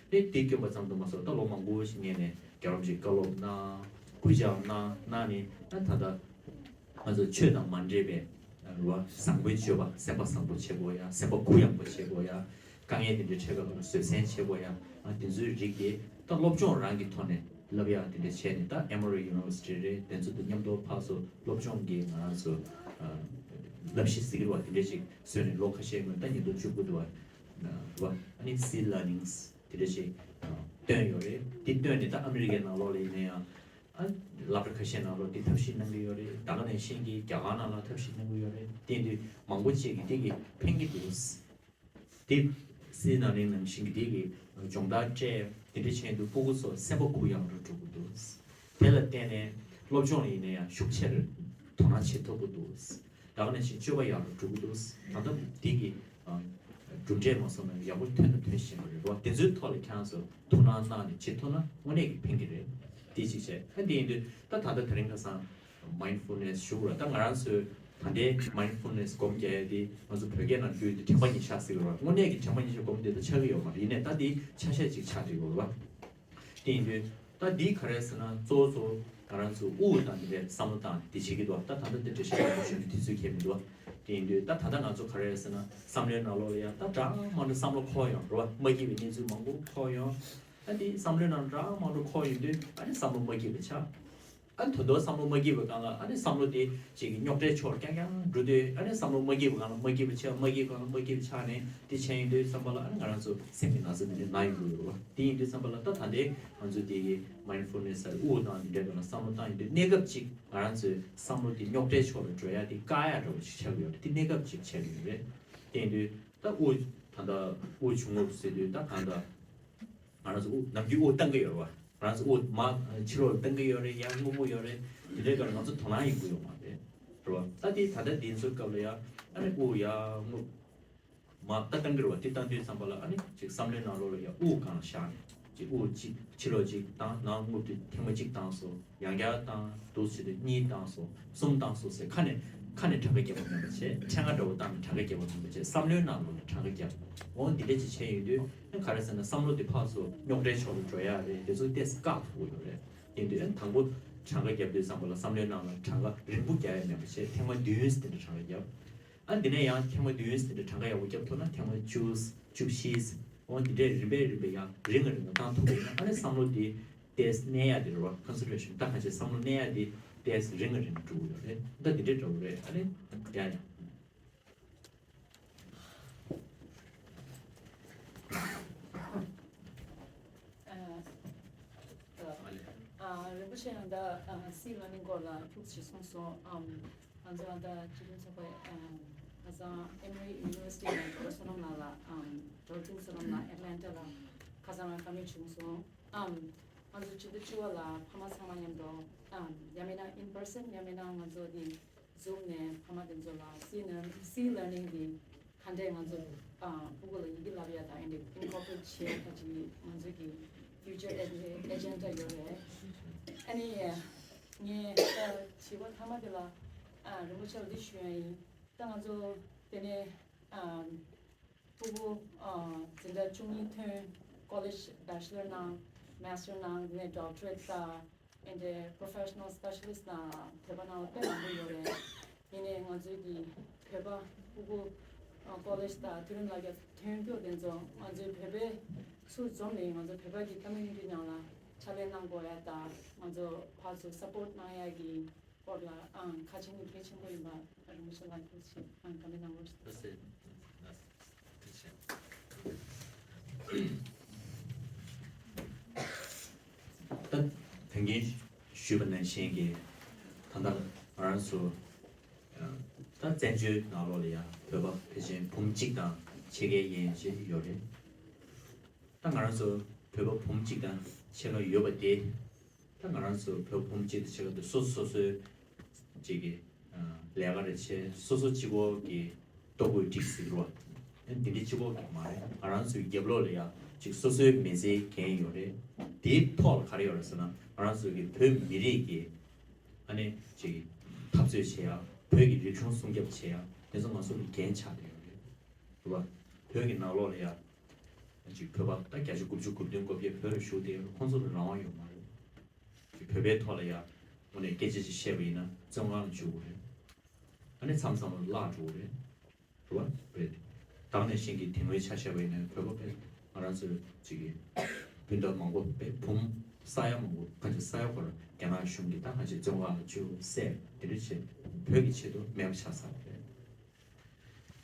དེ་དེ་བསྐྱོན་པ་ཙམ་དུ་མ་ཟད་ད་ལོ་མང་པོ་ཞིག་སྔོན་ནས་རྒྱལ་བ་རིན་པོ་ཆེས་བཀའ་སློབ་གནང་། སྐུལ་ལྕག་གནང་གནང་ནས་ད་ད་ལྟ་ང་ཚོ་ཆོས་དང་མ་འདྲེས་པའི་རེད་བ། བཟང་པོའི་སྤྱོད་པ། སེམས་པ་བཟང་པོ་བྱེད་དགོས་ཡ། སེམས་པ་གུ་ཡངས་པོ་བྱེད་དགོས་ཡ། དཀའ་ངལ་དེ་འདྲ་འཕྲད་པའི་སྐབས་ལ་བཟོད་བསྲན་བྱེད་དགོས་ཡ། ཨ་དེ་ཚོའི་རིགས་དེ་ད་སློབ་སྦྱོང་རང་གི་ཐོག་ནས་བསླབ་ཡ་དེ་འདྲ་བྱས་ནས་ད་ཨེ་མོ་རི་ཡུ་ནི་ཝར་སི་ཊི་རེད། དེ་ཚོ་དང་མཉམ་དུ་ཕར་ཚུར་སློབ་སྦྱོང་གི་ང་རང་ཚོ་ཨ་ བསླབ་གཞི་ཟེར་གྱི་རེད་བ། དེ་འདྲ་ཞིག་བཟོས་ནས་ལོ་ཁ་ཤས་སྔོན། ད་ཉིས་སྟོང་བཅུ་དགུ་དུ་བ་རེད་བ། ཨ་ནི་སི་ལར་ནིང་དེ་འདྲ་ཞིག་བཏོན་ཡོད་རེད། དེ་བཏོན་ནས་ད་ཨ་མི་རི་ཀའི་ནང་ལོགས་ལ་ཡིན་ན་ཡང་། ཨ། སློབ་གྲྭ་ཁ་ཤས་ནང་ལོགས་དེ་ཐབས་ཤེས་གནང་གི་ཡོད་རེད། ད་ག་ནང་བཞིན་གྱི་རྒྱ་གར་ནང་ལ་ཐབས་ཤེས་གནང་གི་ཡོད་རེད། དེ་དུས་མང་པོ་ཅིག་གིས་དེ་གི་ཕན་གྱི་འདུག་དེ་སི་ལར་ནིང་ནང་བཞིན་གྱི་དེ་གི་སྦྱོང་བརྡར་སྤྲད། དེ་འདྲ་བྱས་དུས་སྤུ་གུ་ཚོ་སེམས་པ་གུ་ཡངས་འགྲོ་འགྲོ་གི་འདུག་དེ་ལ་བརྟེན་ནས་སློབ་སྦྱོང་ལ་ཡིན་ན་ཡང་ཤུགས་ཆེར་དོ་སྣང་བྱེད་ཐུབ་ཀྱི་འདུག་ད་ག་ནང་བཞིན་སྤྱོད་པ་ཡག་རུ་འགྲོ་གི་འདུག་ད་ལྟ་འདི་གི་ཨ། གྲུབ་འབྲས་མ་སོང་ན་ཡག་པོ་ཐོན་དང་ཐོན་བཞིན་པ་རེད་བ། དེ་ཚོའི་ཐོག་ལ་ཁྱེད་རང་ཚོ་ཐུགས་སྣང་གནང་ནས་བྱེད་ཐུབ་ན་དངོས་གནས་ཀྱི་ཕན་གྱི་རེད། དེ་གཅིག་བྱས། ཨ། དེ་ཡིན་དུས་ད་ད་ལྟ་དེ་རིང་ཁ་སང་mindfulness ཞུ་ར། ད་ང་རང་ཚོའི་ད་ལྟའི་mindfulness སྒོམ་རྒྱག་ཡ་དེ་ང་ཚོ་བོད་སྐད་ནང་བསྒྱུར་དུས་དྲན་པ་ཉེར་བཞག་ཟེར་གྱི་རེད་བ། དངོས་གནས་ཀྱི་དྲན་པ་ཉེར་བཞག་སྒོམ་དེ་ད་ཆགས་ཀྱི་ཡོད་མ་རེད། ཡིན་ནའི་ད་དེ་ཆ་ཤས་ཅིག་ཆགས་བསྡད་ཡོད་རེད་བ། དེ་ཡིན་དུས་ད་འདི་ག་རེ་ཟེར་ན། གཙོ་བོ་གཙོ་བོ་ང་རང་ཚོ་དབུགས་དང་འདི་འདྲའི་བསམ་བློ་བཏང་འདི་བྱེད་ཀྱི་འདུག་ད་ད་ལྟ་འདི་འགྲེལ་བཤད་ཡག་པོ་ཞུ་རྒྱུ་དུས་ཚོད་ཁེལ་མི་འདུག་དེ་ཡིན་དུས་ད་ད་ལྟ་ང་ཚོ་ག་རེ་ཟེར་ན། བསམ་བློའི་ནང་ལོགས་ལ་ཡང་ད་འདྲ་མི་འདྲ་བསམ་བློ་འཁོར་ཡོང་རེད་བ། མ་སྐྱིད་པའི་གནས་ཚུལ་མང་པོ་འཁོར་ཡོང་། ཨ། དེ་བསམ་བློའི་ནང་འདྲ་མི་འདྲ་འཁོར་ཡོང་དུས་ཨ་ནི་བསམ་བློ་མ་སྐྱིད་པ་ཆགས། ཨ། ད་དུང་བསམ་བློ་མ་སྐྱིད་པའི་སྒང་ལ་ཨ་ནི་བསམ་བློ་དེ་ཅིག་གི་རྙོག་དྲའི་ཕྱོགས་རྐྱང་རྐྱང་འགྲོ་དུས། ཨ་ནི་བསམ་བློ་མ་སྐྱིད་པའི་སྒང་ལ་མ་སྐྱིད་པ་ཆགས། མ་སྐྱིད་པའི་སྒང་ལ་མ་སྐྱིད་པ་ཆགས་ནས་དེ་བྱས་ཡོང་དུས་ཙམ་པ་ལ་ཨ་ནི་ང་རང་ཚོ་སེམས་ཀྱི་ན་ཚ་འདི་འདྲ་ན་ཡོང་གི་ཡོད་རེད་བ། དེ་ཡིན་དུས་ཙམ་པ་ལ་ད་ད་ལྟའི་ང་ཚོ་དེ་གི་mindfulness ཟེར་དབུགས་དང་འདི་འདྲའི་སྒང་ལ་བསམ་བློ་བཏང་ཡོང་དུས་གནས་སྐབས་ཅིག་ང་རང་ཚོའི་བསམ་བློ་དེ་རྙོག་དྲའི་ཕྱོགས་ལ་འགྲོ་ཡ་དེ་བཀག་ཡ་འདྲ་བོ་ཞིག་ཆགས་ཀྱི་ཡོད་རེད། དེ་གནས་སྐབས་ཅིག་ཆགས་ཀྱི་ཡོད་རེད། དེ་ཡིན་དུས་ད་དབུགས་ད་ལྟ་དབུགས་ཆུང་ངུ་ཟེར་དུས་ད་གང་ལྟར། ང་རང་ཚོ་དབུགས་ནམ་རྒྱུན་དབུགས་བཏང་གི་ཡོད་རེད་བ། ང་རང་ཚོ་དབུགས་མར་ཕྱི་ལོགས་ལ་བཏང་གི་ཡོད་རེད། ཡར་རྔུབ་ཀྱི་ཡོད་རེད། དེ་འདྲའི་སྐབས་ལ་ང་ཚོ་དོ་སྣང་ཡོང་གི་ཡོད་མ་རེད། རེད་བ། ད་དེ་ད་ལྟ་འདི་ཚོའི་སྐབས་ལ་ཡང་ཨ་ནི་དབུགས་ཡར་རྔུབ་མར་ད་བཏང་གི་རེད་བ། དེ་བཏང་དུས་ཙམ་པ་ལ་ཨ་ནི་ཅིག་བསམ་བློའི་ནང་ལོགས་ལ་ཡང་དབུགས་སྒང་བཞག་ནས་ཅིག་དབུགས་གཅིག་ཕྱི་ལོགས་གཅིག་བཏང་། ནང་རྔུབ་དུས་ཐེངས་མ་གཅིག་བཏང་སོང་། ཡང་བསྐྱར་བཏང་། འདུག་བྱས་དུས་གཉིས་བཏང་སོང་། གསུམ་བཏང་སོང་ཟེར་ཁ་ནས་ཁ་ནས་གྲངས་ཀ་རྒྱབ་པ་མིན་པ་བྱས། ཕྲེང་བ་འདྲ་བོ་བཏང་ནས་གྲངས་ཀ་རྒྱབ་པ་མིན་པ་བྱས། བསམ་བློའི་ནང་ལོགས་ལ་གྲངས་ཀ་རྒྱབ། འོ་འདི་འདྲ་ཅིག་བྱས་ཡོང་དུས་ཨ་ག་རེ་ཟེར་ན། བསམ་བློ་དེ་ཕར་ཚུར་རྙོག་དྲའི་ཕྱོགས་ལ་འགྲོ་ཡ་རེད། དེ་ཚོ་ཏོག་ཙམ་བཀག་ཐུབ་ཀྱི་ཡོད་རེད། ཡིན་དུས་ཨ་དང་པོ་གྲངས་ཀ་རྒྱབ་དུས་ཙམ་པ་ལ་བསམ་བློའི་ནང་ལ་གྲངས་ཀ་རིང་པོ་རྒྱག་ཡ་མེད་པ་བྱས། ཐེངས་མ་བདུན་དེ་འདྲ་གྲངས་ཀ་རྒྱབ། ཨ་འདི་ནས་ཡང་ཐེངས་མ་བདུན་དེ་འདྲ་གྲངས་ཀ་ཡག་པོ་རྒྱབ་ཐུབ་ན་ཐེངས་མ་བཅུ། བཅུ་བཞི། འོ་འདི་འདྲའི་རིམ་པས་རིམ་པས་ཡང་རིང་ང་རིང་ང་བཏང་ཐུབ་པ་ཡིན་ན་ཨ་ནི་བསམ་བློ་དེ་ཏོག་ཙམ་གནས་ཡ་དེ་རེད་བ། concentration ད་གང་ཅི་བསམ་བློ་གནས་ཡ་དེ་ཏོག་ཙམ་རིང་ང་རིང་ང་འགྲོ་གི་ཡོད་རེད། ད་འདི་འདྲའི་འདྲ་བོ་རེད། ཨ་ནི་ཡ་ཡ། ཨ། ཨ། རིན་པོ་ཆེ་ཡང་ད་ཨ་སི་ལར་ནིང་སྐོར་ལ་ཁྱུག་ཅིག་གསུངས་སོང་། ཨམ། ང་ཚོ་ཨ་ད་སྤྱི་མཐུན་ཚོགས་པའི་ཨམ། ང་ཚོ་ཨེམ་རི་ཡུ་ནི་ཝར་སི་ཊི་ནང་ཌོག་ཊར་བསོད་ནམས་ལགས་ལ། ཨམ། ཌོག་ཊར་བསོད་ནམས་ལགས་ཨེཊ་ལན་ཊ་ལ་ཁ་སང་ང་བཀའ་མོལ་བྱུང་སོང་། ཨམ། ང་ཚོ་སྤྱི་ཟླ་བཅུ་པ་ལ་ཕ་མ་ཚང་མ་མཉམ་དུ། ཨམ། ཡང་མིན་ན་in person ཡང་མིན་ན་ང་ཚོ་འདི་Zoom ནས་ཕ་མ་དེ་ཚོ་ལ་སི་ལར་སི་ལར་ནིང་གི་ག་འདྲས་ང་ཚོ་ཨ་ཕྲུ་གུ་ལ་ཡི་གེ་བསླབ་ཡ་དང་ཨེ་འདྲས་ཨིན་ཀོར་པོ་རེཊ་བྱེད་ཡ་ད་ཅིག་ང་ཚོ་གི་ཕིའུ་ཅར་ཨེ་ཇེན་ཌ་ཡོད་རེད། ཨ་ནི་ངས་ད་བྱིས་པ་མཐའ་མ་དེ་ལ་ཨ་རིན་པོ་ཆེ་ལ་འདི་ཞུ་ཡ་ཡིན། ད་ང་ཚོ་དེ་ནས་ཨ་ཕྲུ་གུ་ཨ་འཛིན་གྲྭ་བཅུ་གཉིས་ཐོན། ཀོ་ལེཇ་བྷེ་ཆེ་ལར་གནང་། མེ་སི་ཊར་གནང་། དེ་ནས་ཌོག་ཊར་ཨེཊ་ད། ཨེ་འདྲའི་པྲོ་ཕེ་ཤ་ནལ་སི་པེ་ཤ་ལི་སི་ཊི་ནང་བོད་པ་ནང་ལ་དཔེ་མང་པོ་ཡོད་རེད། ཡིན་ནའི་ང་ཚོའི་གི་བོད་པ་ཕྲུ་གུ་ཨ་ཀོ་ལེཇ་དང་མཐོ་རིམ་ལ་རྒྱ་ཐོན་རྒྱུ་དེ་ཚོ་ང་ཚོའི་བོད་པའི་ཚུར་འཛོམས་ནས་ང་ཚོ་བོད་པ་གི་ཀོ་མིའུ་ནི་ཊི་ནང་ལ་ཕྱག་ལས་གནང་དགོས་ཡ་དང་། ང་ཚོ་ཕར་ཚུར་སཔོར་ཊི་གནང་ཡ་གི་སྐོར་ལ་ཨང་ཁ་ཆེ་ནི་གལ་ཆེན་པོ་ཡིན་པ་རིན་པོ་ཆེ་ལགས་ཐུགས་རྗེ་ཆེ། ཨང་བཀའ་མོལ་གནང་རོགས་ཞུ། ད་དོན་རྐྱེན་ཞུས་པ་ནང་བཞིན་གྱི་ད་ལྟ་ང་རང་ཚོ་ད་བཙན་བྱོལ་ནང་ལོགས་ལ་ཡང་བོད་པ་ཕལ་ཆེར་འབུམ་གཅིག་དང་ཕྱེད་ཀའི་ཡན་ཆད་ཡོད་རེད། ད་ང་རང་ཚོ་བོད་པ་འབུམ་གཅིག་དང་ཕྱེད་ཀ་ཡོད་པ་དེ། ད་ང་རང་ཚོ་བོད་འབུམ་གཅིག་དང་ཕྱེད་ཀ་དེ་སོ་སོ་སོ་སོའི་ཅིག་གི་ལས་ཀ་རེ་བྱས། སོ་སོ་གཅིག་པོ་གི་ལྟོ་གོས་སྒྲིག་ཟེར་བ། འདི་འདྲ་གཅིག་པོ་གི་མ་རེད། ང་རང་ཚོའི་རྒྱབ་ལོགས་ལ་ཡང་ཅིག་སོ་སོའི་མི་ཚེའི་འགན་ཡོད་རེད། དེའི་ཐོག་ལ་ག་རེ་ཡོད་རེད་ཟེར་ན། ང་རང་ཚོ་གི་བོད་མི་རིགས་ཀྱི་ཨ་ནི་ཅིག་འཐབ་རྩོད་བྱེད་ཡ། བོད་ཀྱི་རིག་གཞུང་སྲུང་སྐྱོབ་བྱེད་ཡ། དེ་ཚོ་ང་ཚོ་ལ་འགན་ཆགས་བསྡད་ཡོད་རེད། རེད་བ། བོད་ཀྱི་ནང་ལོགས་ལ་ཡ་ཅིག་བོད་པ་ད་བརྒྱ་ཆ་དགུ་བཅུ་གོ་བདུན་གོ་བརྒྱད་བོད་ལ་བཞུགས་བསྡད་ཡོད་རེད། ཁོང་ཚོ་ལ་རང་དབང་ཡོད་མ་རེད། ཅིག་བོད་པའི་ཐོག་ལ་ཡ་དངོས་གནས་སྐད་ཆ་ཅིག་བཤད་པ་ཡིན་ན་བཙོན་ཁང་ལ་འཇུག་དགོས་རེད། ཨ་ནི་མཚམས་མཚམས་ལ་བརླག་འགྲོ་གི་རེད། རེད་བ། རེད། ད་ག་ནང་བཞིན་གྱི་དེ་སྔོན་ཆ་བཞག་པ་ཡིན་ན་བོད་པ་དཔེ་ང་རང་ཚོའི་ཅིག་གི་སྤུན་ཟླ་མང་པོ་དཔེ་བུ་མོ་ས་ཡ་མང་པོ་ཁ་ཅིག་ས་ཡ་སྐོར་རྒྱ་ནག་གཞུང་གིས་ད་ཁ་ཅིག་བཙོན་ཁང་ལ་བཅུག་བསད་དེ་འདྲ་བྱས། བོད་ཀྱི་ཆེད་དུ་མེད་པ་ཆགས་ཚར་བ་རེད།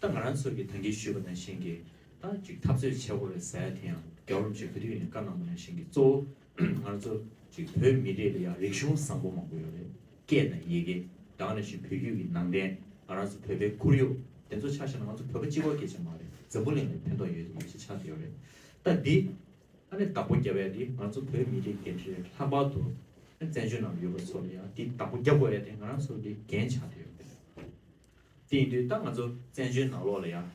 ད་ང་རང་ཚོ་གི་ད་གིན་ཞུས་པ་ནང་བཞིན་གྱི་ད་ཅིག་འཐབ་རྩོད་བྱེད་དགོས་རེད་ཟེར་ཡ་དེ་ཡང་རྒྱལ་བ་རིན་པོ་ཆེ་ག་དུས་ཡིན་ནའི་བཀའ་གནང་བ་ནང་བཞིན་གྱི་གཙོ་བོ་ང་རང་ཚོ་ཅིག་བོད་མི་རིགས་ལ་ཡང་རིག་གཞུང་བཟང་པོ་མང་པོ་ཡོད་རེད། སྐད་དང་ཡི་གེ། ད་ག་ནང་བཞིན་བོད་བརྒྱུད་ཀྱི་ནང་བསྟན། ང་རང་ཚོ་བོད་པའི་ཁོར་ཡུག་དེ་ཚོ་ཆ་བཞག་ན་ང་ཚོ་བོད་པ་གཅིག་པོ་སྐད་ཆ་མ་རེད། འཛམ་བུ་གླིང་ལ་ཕན་ཐོགས་ཡོད་ཡོད་ཆེ་ཆགས་བསྡད་ཡོད་རེད། ད་འདི་ཨ་ནི་བདག་པོ་རྒྱབ་ཡ་དེ་ང་ཚོ་བོད་མི་རིགས་འགན་འཁྲི་རེད། ལྷག་པར་དུ་བཙན་བྱོལ་ནང་ཡོད་པ་ཚོ་ལ་ཡང་དེ་བདག་པོ་རྒྱབ་དགོས་ཡ་དེ་ང་རང་ཚོ་གི་འགན་ཆགས་བསྡད་ཡོད་རེད། དེ་ཡིན་དུས་ད་ང་ཚོ་བཙན་བྱོལ་ནང་ལོགས་ལ་ཡང་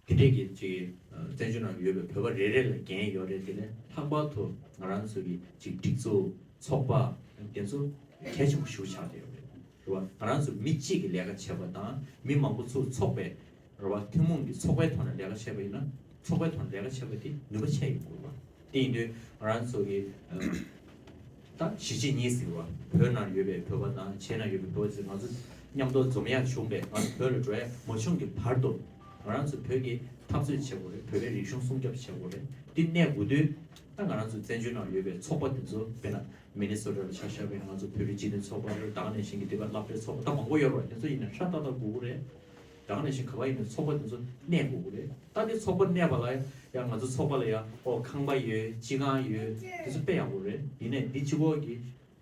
དེ་འདྲས་ཀྱི་ཅིག་བཙན་བྱོལ་ནང་ཡོད་པའི་བོད་པ་རེ་རེ་ལ་འགན་ཡོད་རེད། དེ་ལས་ལྷག་པར་དུ་ང་རང་ཚོ་གི་ཅིག་སྒྲིག་འཛུགས་ཚོགས་པ་དེ་ཚོ་གལ་ཆེན་པོ་ཞིག་ཆགས་བསྡད་ཡོད་རེད། རེད་བ། ང་རང་ཚོ་མི་གཅིག་གིས་ལས་ཀ་བྱས་པ་དང་མི་མང་པོ་ཚུར་ཚོགས་པའི་རེད་བ། ཐུན་མོང་གི་ཚོགས་པའི་ཐོག་ནས་ལས་ཀ་བྱས་པ་ཡིན་ན་ཚོགས་པའི་ཐོག་ནས་ལས་ཀ་བྱས་པ་དེ་ནུས་པ་ཆེ་ཡོང་གི་རེད་བ། དེ་ཡིན་དུས་ང་རང་ཚོ་གི་ད་གཞིས་བྱེས་གཉིས་ཟེར་བ། བོད་ནང་ཡོད་པའི་བོད་པ་དང་བྱེས་ནང་ཡོད་པའི་བོད་པ་ཟེར་ང་ཚོ་མཉམ་དུ་འཛོམས་ཡག་བྱུང་བས་ང་ཚོ་བོད་ལ་འགྲོ་ཡག་མ་བྱུང་གི་བར་དུ་ང་རང་ཚོ་བོད་ཀྱི་འཐབ་རྩོད་བྱེད་དགོས་རེད། བོད་པའི་རིག་གཞུང་སྲུང་སྐྱོབ་བྱེད་དགོས་རེད། འདི་གནས་དགོས་དུས་ད་ང་རང་ཚོ་བཙན་བྱོལ་ནང་ཡོད་པའི་ཚོགས་པ་དེ་ཚོ་དཔེར་ན་མི་ནི་སོ་ཊ་ལ་ཆ་བཞག་པ་ཡིན་ན་ང་ཚོ་བོད་རིགས་སྤྱི་མཐུན་ཚོགས་པ་རེད། ད་ག་ནང་བཞིན་གྱི་དེ་ག་སློབ་གྲྭའི་ཚོགས་པ་ད་མང་པོ་ཡོད་རེད། དེ་ཚོ་ཡིན་ན་ཧྲ་ཏག་ཏག་དགོས་ཀྱི་རེད། ད་ག་ནང་བཞིན་ག་པར་ཡིན་ན་ཚོགས་པ་དེ་ཚོ་གནས་དགོས་ཀྱི་རེད། ད་དེ་ཚོགས་པ་གནས་པ་ལ་ཡང་ང་ཚོ་ཚོགས་པ་ལ་ཡང་ཨོ་ཁང་པ་ཡོད། སྤྱི་ཁང་ཡོད། དེ་ཚོ་དཔེ་ཡག་པོ་རེད། ཡིན་ནའི་འདི་གཅིག་པོ་གི་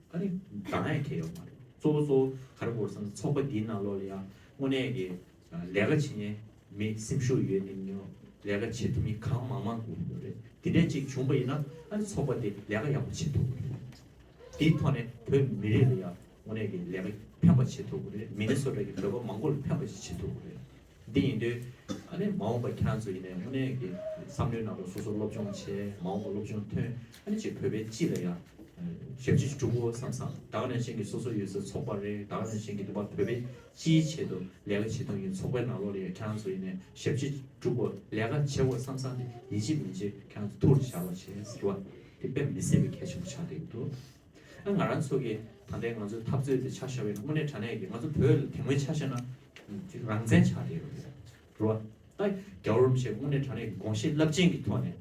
ཨ་ནི་འདང་ཡ་གལ་ཡོད་མ་རེད། གཙོ་བོ་གཙོ་བོ་ག་རེ་དགོས་ཟེར་ན་ཚོགས་པ་འདིའི་ནང་ལོགས་ལ་ཡང་དངོས་གནས་ཀྱི་ལས་ཀ་བྱེད་མཁན་མི་སེམས་ཤུགས་ཡོད་མཁན་ལས་ཀ་བྱེད་ཐུབ་མཁན་གང་མང་མང་དགོས་ཀྱི་ཡོད་རེད། དེ་འདྲས་ཅིག་བྱུང་པ་ཡིན་ན་ཨ་ནི་ཚོགས་པ་དེ་ལས་ཀ་ཡག་པོ་བྱེད་ཐུབ་ཀྱི་རེད། དེའི་ཐོག་ནས་བོད་མི་རིགས་ལ་ཡང་དངོས་གནས་ཀྱི་ལས་ཀ་ཕན་པ་བྱེད་ཐུབ་ཀྱི་རེད། མི་ནི་སོ་ཊ་གི་བོད་པ་མང་པོ་ལ་ཕན་པ་ཞིག་བྱེད་ཐུབ་ཀྱི་རེད། འདི་ཡིན་དུས་ཨ་ནི་མ་འོངས་པ་ཁྱེད་རང་ཚོ་ཡིན་ནའི་དངོས་གནས་ཀྱི་བསམ་བློའི་ནང་ལ་སོ་སོ་སློབ་སྦྱོང་བྱས། མ་འོངས་པ་སློབ་སྦྱོང་ཐོན། ཨ་ནི་ཅིག་བོད་པའི་སྤྱི་ལ་ཡང་ཞབས་ཕྱི་སྒྲུབ་དགོས་བསམ་བསམ། ད་ག་ནང་བཞིན་གྱི་སོ་སོ་ཡོད་སའི་ཚོགས་པ་རེད། ད་ག་ནང་བཞིན་གྱི་འདི་པ་བོད་པའི་སྤྱིའི་ཆེད་དུ་ལས་ཀ་བྱེད་སྟངས་ཡིན། ཚོགས་པའི་ནང་ལོགས་ལ་ཡང་ཁྱེད་རང་ཚོ་ཡིན་ནའི་ཞབས་ཕྱི་སྒྲུབ་དགོས། ལས་ཀ་བྱེད་དགོས་བསམ་བསམ་དེ་ཡིན་གཅིག་མིན་གཅིག་ཁྱེད་རང་ཚོ་ཐུགས་ལ་བཞག་རོགས་བྱས་ཟེར་བ་དེ་དཔེ་མི་སྲིད་པའི་གལ་ཆེན་པོ་ཆགས་བསྡད་འདུག་ཨ་ང་རང་ཚོ་གི་ད་ལྟའི་ང་ཚོའི་འཐབ་རྩོད་དེ་ཆ་བཞག་པ་ཡིན་ན་དངོས་གནས་དྲང་གནས་ཀྱི་ང་ཚོ་བོད་ལ་དེ་སྔོན་ཆ་བཞག་ན་ཅིག་རང་བཙན་ཆགས་བསྡད་ཡོད་རེད། རེད་བ། ད་རྒྱལ་བ་རིན་པོ་ཆེ་དངོས་གནས་དྲང་གནས་ཀྱི་དགོངས་བཞེད་རླབས་ཆེན་གྱི་ཐོག་ནས་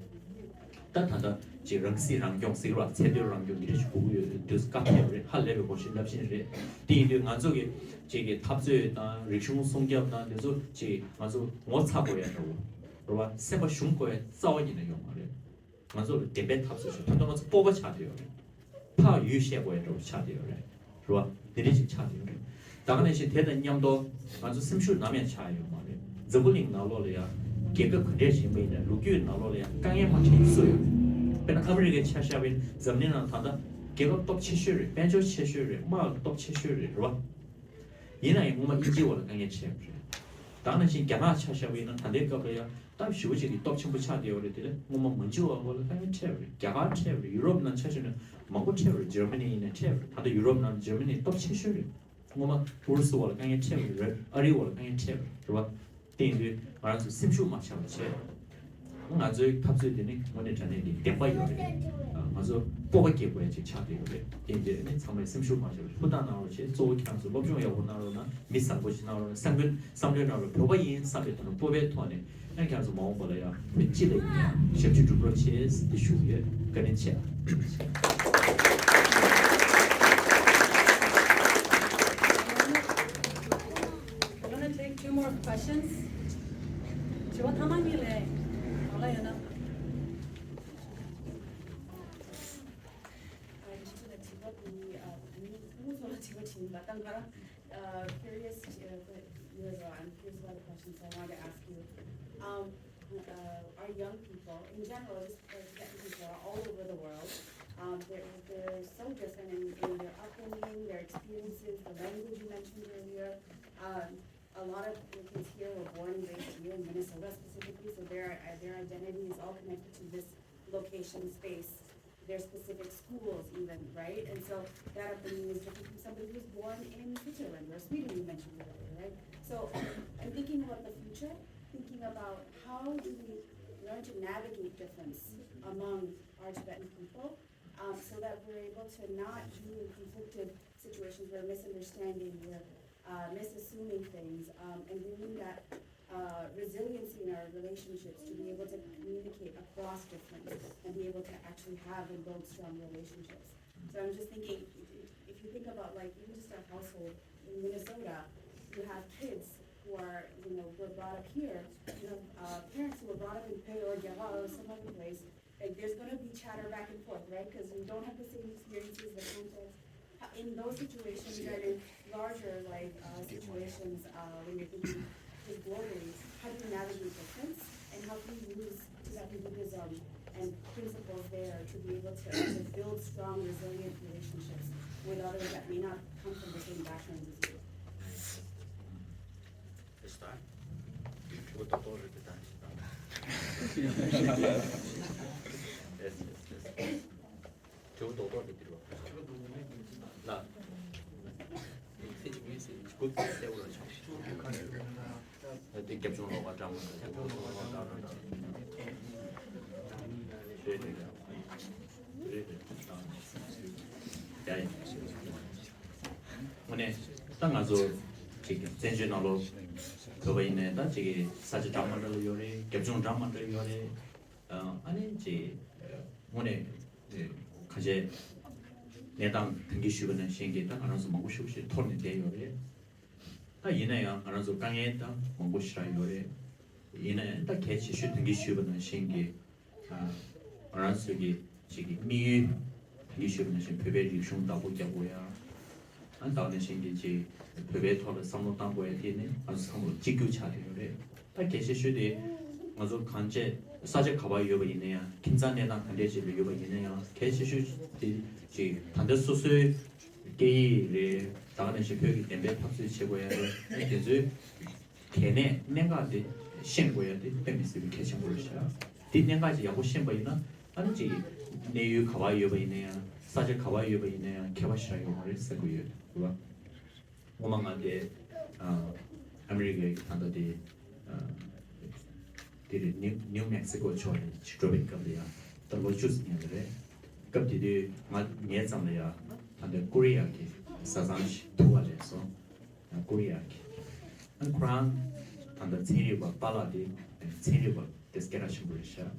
ད་ད་ལྟ་ཅིག་རང་སྲིད་རང་སྐྱོང་ཟེར་བ་ཚད་མཐོའི་རང་སྐྱོང་འདི་འདྲ་ཞིག་དགོས་ཀྱི་ཡོད་དུས་བཀའ་ཕེབས་རེད། ཧ་ལས་པའི་དགོངས་བཞེད་རླབས་ཆེན་རེད། དེ་ཡིན་དུས་ང་ཚོ་གི་ཅིག་གི་འཐབ་རྩོད་དང་རིག་གཞུང་སྲུང་སྐྱོབ་དང་དེ་ཚོ་ཅིག་ང་ཚོ་ངོ་ཚ་དགོས་ཡ་འདྲ་བོ་རེད་བ། སེམས་པ་ཞུམ་དགོས་ཡ་རྩ་བ་ཉིད་ནས་ཡོད་མ་རེད། ང་ཚོ་ལ་བདེན་པའི་འཐབ་རྩོད་ཞིག་ད་ལྟ་ང་ཚོ་སྤོབས་པ་ཆགས་བསྡད་ཡོད་རེད། ཕར་ཡུལ་བཤད་དགོས་ཡ་འདྲ་བོ་ཆགས་བསྡད་ཡོད་རེད། རེད་བ། འདི་འདྲ་ཞིག་ཆགས་བསྡད་ཡོད་རེད། ད་ག་ནང་བཞིན་དེ་དང་མཉམ་དུ་ང་ཚོ་སེམས་ཤུགས་ནམ་ཡང་ཆག་ཡོད་མ་རེད། འཛམ་བུ་གླིང་ནང་ལོགས་ལ་ཡང་རྒྱལ་ཁབ་ག་འདྲས་ཞིག་ཡིན་པ་ཡིན་ནའི་ལོ་རྒྱུས་ནང་ལོགས་ལ་ཡང་དཀའ་ངལ་མ་འཕྲད་མཁན་སུ་ཡོད་རེད། དཔེར་ན་ཨ་མི་རི་ཀའི་ཆ་བཞག་པ་ཡིན་ན་འཛམ་གླིང་ནང་ད་ལྟ་རྒྱལ་ཁབ་སྟོབས་ཆེ་ཤོས་རེད། དཔལ་འབྱོར་ཆེ་ཤོས་རེད། དམག་ལ་སྟོབས་ཆེ་ཤོས་རེད། རེད་བ། ཡིན་ན་ཡང་སྔོན་མ་དབྱིན་ཇིའི་འོག་ལ་དཀའ་ངལ་འཕྲད་པ་རེད། ད་ག་ནང་བཞིན་རྒྱ་ནག་ཆ་བཞག་པ་ཡིན་ན་ད་ལྟའི་སྐབས་ལ་ཡང་སྟབས་ཞེ་པོ་ཅིག་གི་སྟོབས་ཆེན་པོ་ཆགས་བསྡད་ཡོད་རེད། དེ་ལས་སྔོན་མ་མན་ཇུ་འོག་ལ་དཀའ་ངལ་འཕྲད་པ་རེད། རྒྱ་གར་འཕྲད་པ་རེད། ཡུ་རོབ་ནང་ཆ་བཞག་ན་མང་པོ་འཕྲད་པ་རེད། འཇར་མ་ནི་ཡིན་ན་འཕྲད་པ་རེད། ད་ལྟ་ཡུ་རོབ་ནང་འཇར་མ་ནི་སྟོབས་ཆེ་ཤོས་རེད། སྔོན་མ་ཨུ་རུ་སུ་འོག་ལ་དཀའ་ངལ་འཕྲད་པ་རེད། ཨ་རིའི་འོག་ལ་དཀའ་ངལ་འཕྲད་པ་རེད། རེད་བ། དེ་ཡིན་དུས་ང་རང་ཚོ་སེམས་ཤུགས་མ་ཆག་པ་བྱས། ང་ཚོའི་འཐབ་རྩོད་དེ་ནི་དངོས་གནས་དྲང་གནས་ཀྱི་བདེན་པ་ཡོད་རེད། ང་ཚོ་སྤོབས་པ་སྐྱེ་དགོས་ཡ་ཅིག་ཆགས་བསྡད་ཡོད་རེད། དེ་ཡིན་དུས་ནི་ཚང་མས་སེམས་ཤུགས་མ་ཆག་པ་ཧུར་ཐག་གནང་རོགས་བྱས། གཙོ་བོ་ཁྱེད་རང་ཚོ་སློབ་སྦྱོང་ཡག་པོ་གནང་རོགས་གནང་། མི་བཟང་པོ་ཞིག་གནང་རོགས་གནང་། བསམ་བློ་བསམ་བློའི་ནང་ལ་བོད་པ་ཡིན་བསམ་པའི་ཐོག་ནས་སྤོབས་པའི་ཐོག་ནས་ཨ་ཁྱེད་རང་ཚོ་མ་འོངས་པ་ལ་ཡང་བོད་སྤྱི་ལ་ཡིན་ཡང་ཞབས་ཕྱི་སྒྲུབ་རོགས་བྱས་ཟེར་ཏེ་ཞུ་གི་ཡོད། བཀའ་དྲིན་ཆེ། We're gonna take two more questions. དྲི་བ་ཐ་མ་གཉིས་ལས་གང་ལ་ཡོད་ན། ཨ་ཁྱེད་ཚོ་ལ་དྲི་བ་དེ་ཨ་ཨ་ནི་སྐུ་ངོ་ཚོ་ལ་དྲི་བ་དྲིས་པ་དང་ང་རང་ཨ་curious ཨ་ཡོད་ར། I'm curious about the questions I want to ask you. Um, uh, our young people in general, just uh, Tibetan people are all over the world. Um, they're, they're so different in, in their upbringing, their experiences, the language you mentioned earlier. Um, a lot of the kids here were born and raised here in Minnesota specifically, so their uh, their identity is all connected to this location, space, their specific schools, even, right? And so that upbringing is different from somebody who's born in Switzerland or Sweden, you mentioned earlier, right? So I'm thinking about the future, thinking about how do we learn to navigate difference among our Tibetan people, um, so that we're able to not be in conflicted situations where misunderstanding, where uh, misassuming things, um, and bringing that uh, resiliency in our relationships to be able to communicate across difference and be able to actually have and build strong relationships. So I'm just thinking, if you think about, like, even just our household in Minnesota, you have kids who are, you know, were brought up here, you know, uh, parents who were brought up in Philly or Gyawa or some other place, like, there's going to be chatter back and forth, right? Because you don't have the same experiences, the context. How- In those situations and in larger, like, uh, situations, uh, when you're thinking just globally, how do you navigate difference and how can you use Tibetan Buddhism and principles there to be able to, to build strong, resilient relationships with others that may not come from the same backgrounds as you? Yes, yes, yes. དྲི་བ་རྡོག་རྡོག་རེད་འདི་རུ། ལ། ཚེ་གཅིག་མིན་ཚེ་གཅིག་གུ་གསལ་བོ་ལ་ཆོག་ཤིག་དེ་རྒྱབ་ལྗོངས་ལོགས་ཀ་འདྲ་མ་འདྲ་རྒྱབ་ལྗོངས་ལོགས་ཀ་འདྲ་མ་འདྲ། རེད་རེད་རེད། ཡ་ཡ། དངོས་གནས་ད་ང་ཚོ་ཅིག་བཙན་བྱོལ་ནང་ལོགས་བོད་པ་ཡིན་ནའི་ད་ཅིག་གི་ས་ཆ་འདྲ་མ་འདྲ་ལ་ཡོད་རེད། རྒྱབ་ལྗོངས་འདྲ་མ་འདྲ་ཡོད་རེད། ཨ་ནི་ཅིག་དངོས་གནས་ཁ་ཤས་གནས་སྟངས་ད་གིན་ཞུས་པ་ནང་བཞིན་གྱི་ད་ང་རང་ཚོ་མང་པོ་ཞེ་པོ་ཞིག་འཐོར་ནས་བསྡད་ཡོད་རེད། ད་ཡིན་ན་ཡང་ང་རང་ཚོ་དཀའ་ངལ་ད་མང་པོ་ཞེ་དྲག་ཡོད་རེད། ཡིན་ན་ཡང་ད་གལ་ཆེ་ཤོས་ད་གིན་ཞུས་པ་ནང་བཞིན་གྱི་ང་རང་ཚོའི་གི་ཅིག་གི་དམིགས་ཡུལ་ད་གིན་ཞུས་པ་ནང་བཞིན་བོད་པའི་རིག་གཞུང་བདག་པོ་རྒྱག་དགོས་ཡ། ཨ་ད་ནང་བཞིན་གྱི་ཅིག་བོད་པའི་ཐོག་ལ་བསམ་བློ་བཏང་དགོས་ཡ་དེ་ནི་ང་ཚོ་ཚང་མ་གཅིག་གྱུར་ཆགས་བསྡད་ཡོད་རེད། ད་གལ་ཆེ་ཤོས་དེ་ང་ཚོ་གང་བྱས་ས་ཆ་ག་པར་ཡོད་པ་ཡིན་ན་ཡང་ཁྱིམ་ཚང་གནས་སྟངས་ག་འདྲས་ཅིག་ལ་ཡོད་པ་ཡིན་ན་ཡང་གལ་ཆེ་ཤོས་དེ་ཅིག་ད་ལྟ་སོ་སོའི་སྐད་ཡིག་རེད། ད་ག་ནང་བཞིན་བོད་ཀྱི་བདེན་པའི་འཐབ་རྩོད་བྱེད་དགོས་ཡ་རེད། དེ་ཚོའི་གལ་གནད་གནད་འགག་དེ་ཤེས་དགོས་ཡ་དེ་དཔེ་མི་སྲིད་པའི་གལ་ཆེན་པོ་རེད་ཤག་དེ་གནད་འགག་ཅིག་ཡག་པོ་ཤེས་པ་ཡིན་ན་ཨ་ནི་ཅིག་གནས་ཡུལ་ག་པར་ཡོད་པ་ཡིན་ན་ཡང་ས་ཆ་ག་པར་ཡོད་པ་ཡིན་ན་ཡང་ཁྱད་པར་ཞེ་དྲག་ཡོད་མ་རེད་བསམ་གྱི་ཡོད་རེད་བ། སྔོན་མ་ང་དེ་ཨ་མི་རི་ཀའི་ད་ལྟ་དེ་དེ་རེད། ནིའུ་ནིའུ་མེག་སི་ཀོ་ཕྱོགས་ནས་ཅིག་འགྲོ་བའི་སྐབས་ལ་ཡང་ད་ལོ་བཅུ་ཙམ་ཡིན་པ་རེད། སྐབས་དེ་དུས་ང་ངའི་མཚན་ལ་ཡང་ད་ལྟ་ཀོ་རི་ཡ་གི་བཟའ་ཚང་ཞིག་ཐུག་པ་ལས་སོང་། ཀོ་རི་ཡ་གི་ཨ་ཁོ་རང་ད་ལྟ་ཚན་རིག་པ་པཱ་ལགས་དེ་ཚན་རིག་པ་དེ་སྐད་གྲགས་ཆེན་པོ་རེད་ཤག་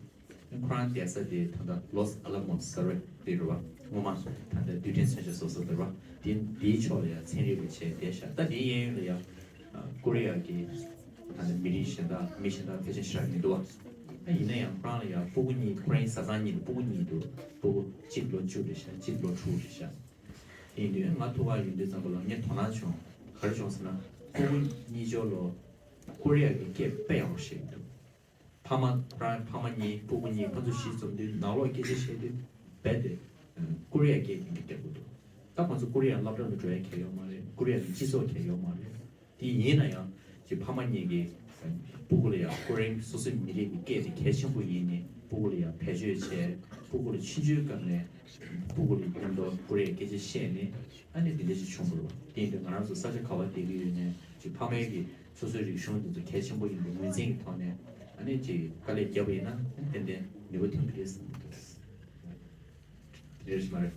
ཁོ་རང་བསྡད་ས་དེ་ད་ལྟ་ལོས་ཨ་ལ་མོ་སི་ཟེར་བ་དེ་རེད་བ། སྔོན་མ་ད་ལྟ་རྡུལ་ཕྲན་མཚོན་ཆ་བཟོ་ས་དེ་རེད་བ། དེ་དེའི་ཕྱོགས་ལ་ཡང་ཚན་རིག་པ་བྱས་བསྡད་ཤག་ད་དེའི་གཡས་གཡོན་ལ་ཡང་ཨ་ཀོ་རི་ཡ་གི་ད་ལྟ་མི་རིགས་གཞན་དག་མི་གཞན་དག་ཕལ་ཆེར་ཞེ་དྲག་མི་འདུག་བ། ད་ཡིན་ན་ཡང་ཁོ་རང་ལ་ཡང་སྤུ་གུ་གཉིས། ཁོ་རང་གི་བཟའ་ཚང་གཉིས་ལ་སྤུ་གུ་གཉིས་འདུག་སྤུ་གུ་གཅིག་ལོ་བཅུ་རེད་ཤག་གཅིག་ལོ་དྲུག་རེད་ཤག་ཡིན་དུས་ང་ཐུག་ག་ཡོང་དུས་ཙམ་པ་ལ་ངས་དོ་སྣང་བྱུང་། ག་རེ་བྱུང་ཟེར་ན་སྤུ་གུ་གཉིས་ཆ་ལོ་ཀོ་རི་ཡ་གི་སྐད་དཔེ་ཡག་པོ་ཤེས་ཀྱི་འདུག་ཕ་མ་ཁོ་རང་ཕ་མ་གཉིས་སྤུ་གུ་གཉིས་ཁོ་ཚོ་གཞིས་འཛོམས་དུས་ནང་ལོགས་སྐད་ཆ་བཤད་དུས་རྦད་དེ་ཀོ་རི་ཡ་སྐད་དེ་འདྲ་བརྒྱབ་ཀྱི་འདུག་ད་ཁོ་ཚོ་ཀོ་རི་ཡ་སློབ་གྲྭ་ལ་འགྲོ་ཡ་གལ་ཡོད་མ་རེད། ཀོ་རི་ཡ་གི་སྤྱི་ཚོགས་གལ་ཡོད་མ་རེད། དེ་ཡིན་ན་ཡང་ཅིག་ཕ་མ་གཉིས་ཀྱིས་སྤུ་གུ་ལ་ཡང་ཁོ་རང་སོ་སོའི་མི་རིགས་ཀྱི་སྐད་དེ་གལ་ཆེན་པོ་ཡིན་ནས་སྤུ་གུ་ལ་ཡང་བེད་སྤྱོད་བྱས། སྤུ་གུ་ལ་ཆུང་ཆུང་སྐབས་ནས་སྤུ་གུ་ལ་མཉམ་དུ་ཀོ་རི་ཡའི་སྐད་ཆ་བཤད་ནས་ཨ་ནི་དེ་འདྲ་ཞིག་བྱུང་དགོས་རེད་བ། དེ་ཡིན་དུས་ང་རང་ཚོ་ས་ཆ་ག་པར་བསྡད་ཀྱི་ཡོད་ནའི་ཅིག་ཕ་མའི་གི་སོ་སོའི་རིག་གཞུང་དེ་ཚོ་གལ་ཆེན་པོ་ཡིན་པའི་ངོས་འཛིན་གྱི་ཐོག་ནས་ཨ་ནི་ཅིག་དཀའ་ལས་བརྒྱབ་པ་ཡིན་ན་ཏན་ཏན་ནུས་པ་ཐོན་གྱི་རེད་བསམ་གྱི་འདུག་རེད་མ་རེད།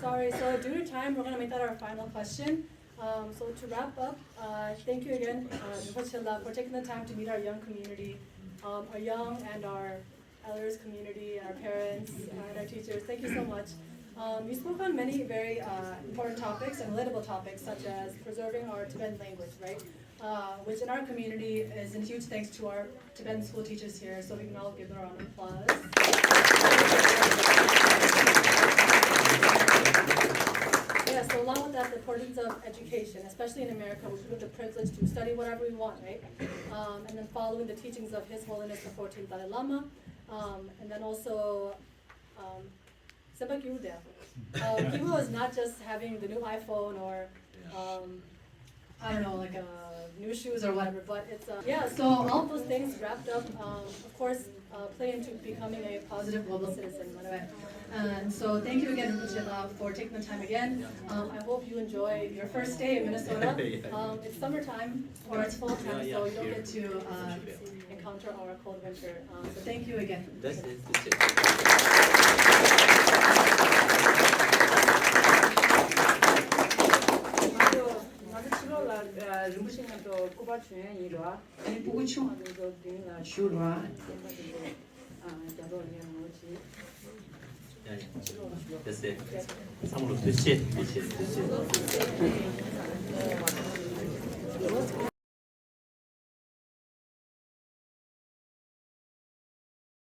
Sorry, so due to time, we're going to make that our final question. Um, so to wrap up, uh, thank you again, uh, Rinpoche Lab, for taking the time to meet our young community, um, our young and our elders community, our parents, uh, and our teachers. Thank you so much. Um, you spoke on many very uh, important topics and relatable topics, such as preserving our Tibetan language, right? Uh, which in our community is in huge thanks to our Tibetan school teachers here, so we can all give them a round of applause. Yeah, so along with that, the importance of education, especially in America, where we have the privilege to study whatever we want, right? Um, and then following the teachings of His Holiness the fourteenth Dalai Lama, um, and then also um, Senpa Kivu there. Uh, Kivu is not just having the new iPhone or, um, I don't know, like uh, new shoes or whatever, but it's, uh, yeah, so all of those things wrapped up, um, of course, uh, play into becoming a positive global citizen. And so thank you again, Rinpoche Lab, for taking the time again. Um, I hope you enjoy your first day in Minnesota. Um, it's summertime, or it's fall time, so you don't get to uh, encounter our cold winter. Uh, so thank you again. That's it. That's it. ང་ཚོ་ཕྱི་ལོགས་ལ་རིན་པོ་ཆེ་མཉམ་དུ་སྐུ་པར་བྱོན་ཡ་ཡིན་རོ། ཨ་ནི་སྤུ་གུ་ཆུང་བ་དེ་ཚོ་མདུན་ལ་བཞུགས་རོ། ཨ་ནི་རྒྱ་ཐོག་ལ་ངས་ངོ་ཅིག་ཡ་ཡ། ཡ་སེ། ཚང་མ་ལ་ཐུགས་རྗེ་ཆེ། ཐུགས་རྗེ་ཆེ། ཐུགས་རྗེ་ཆེ།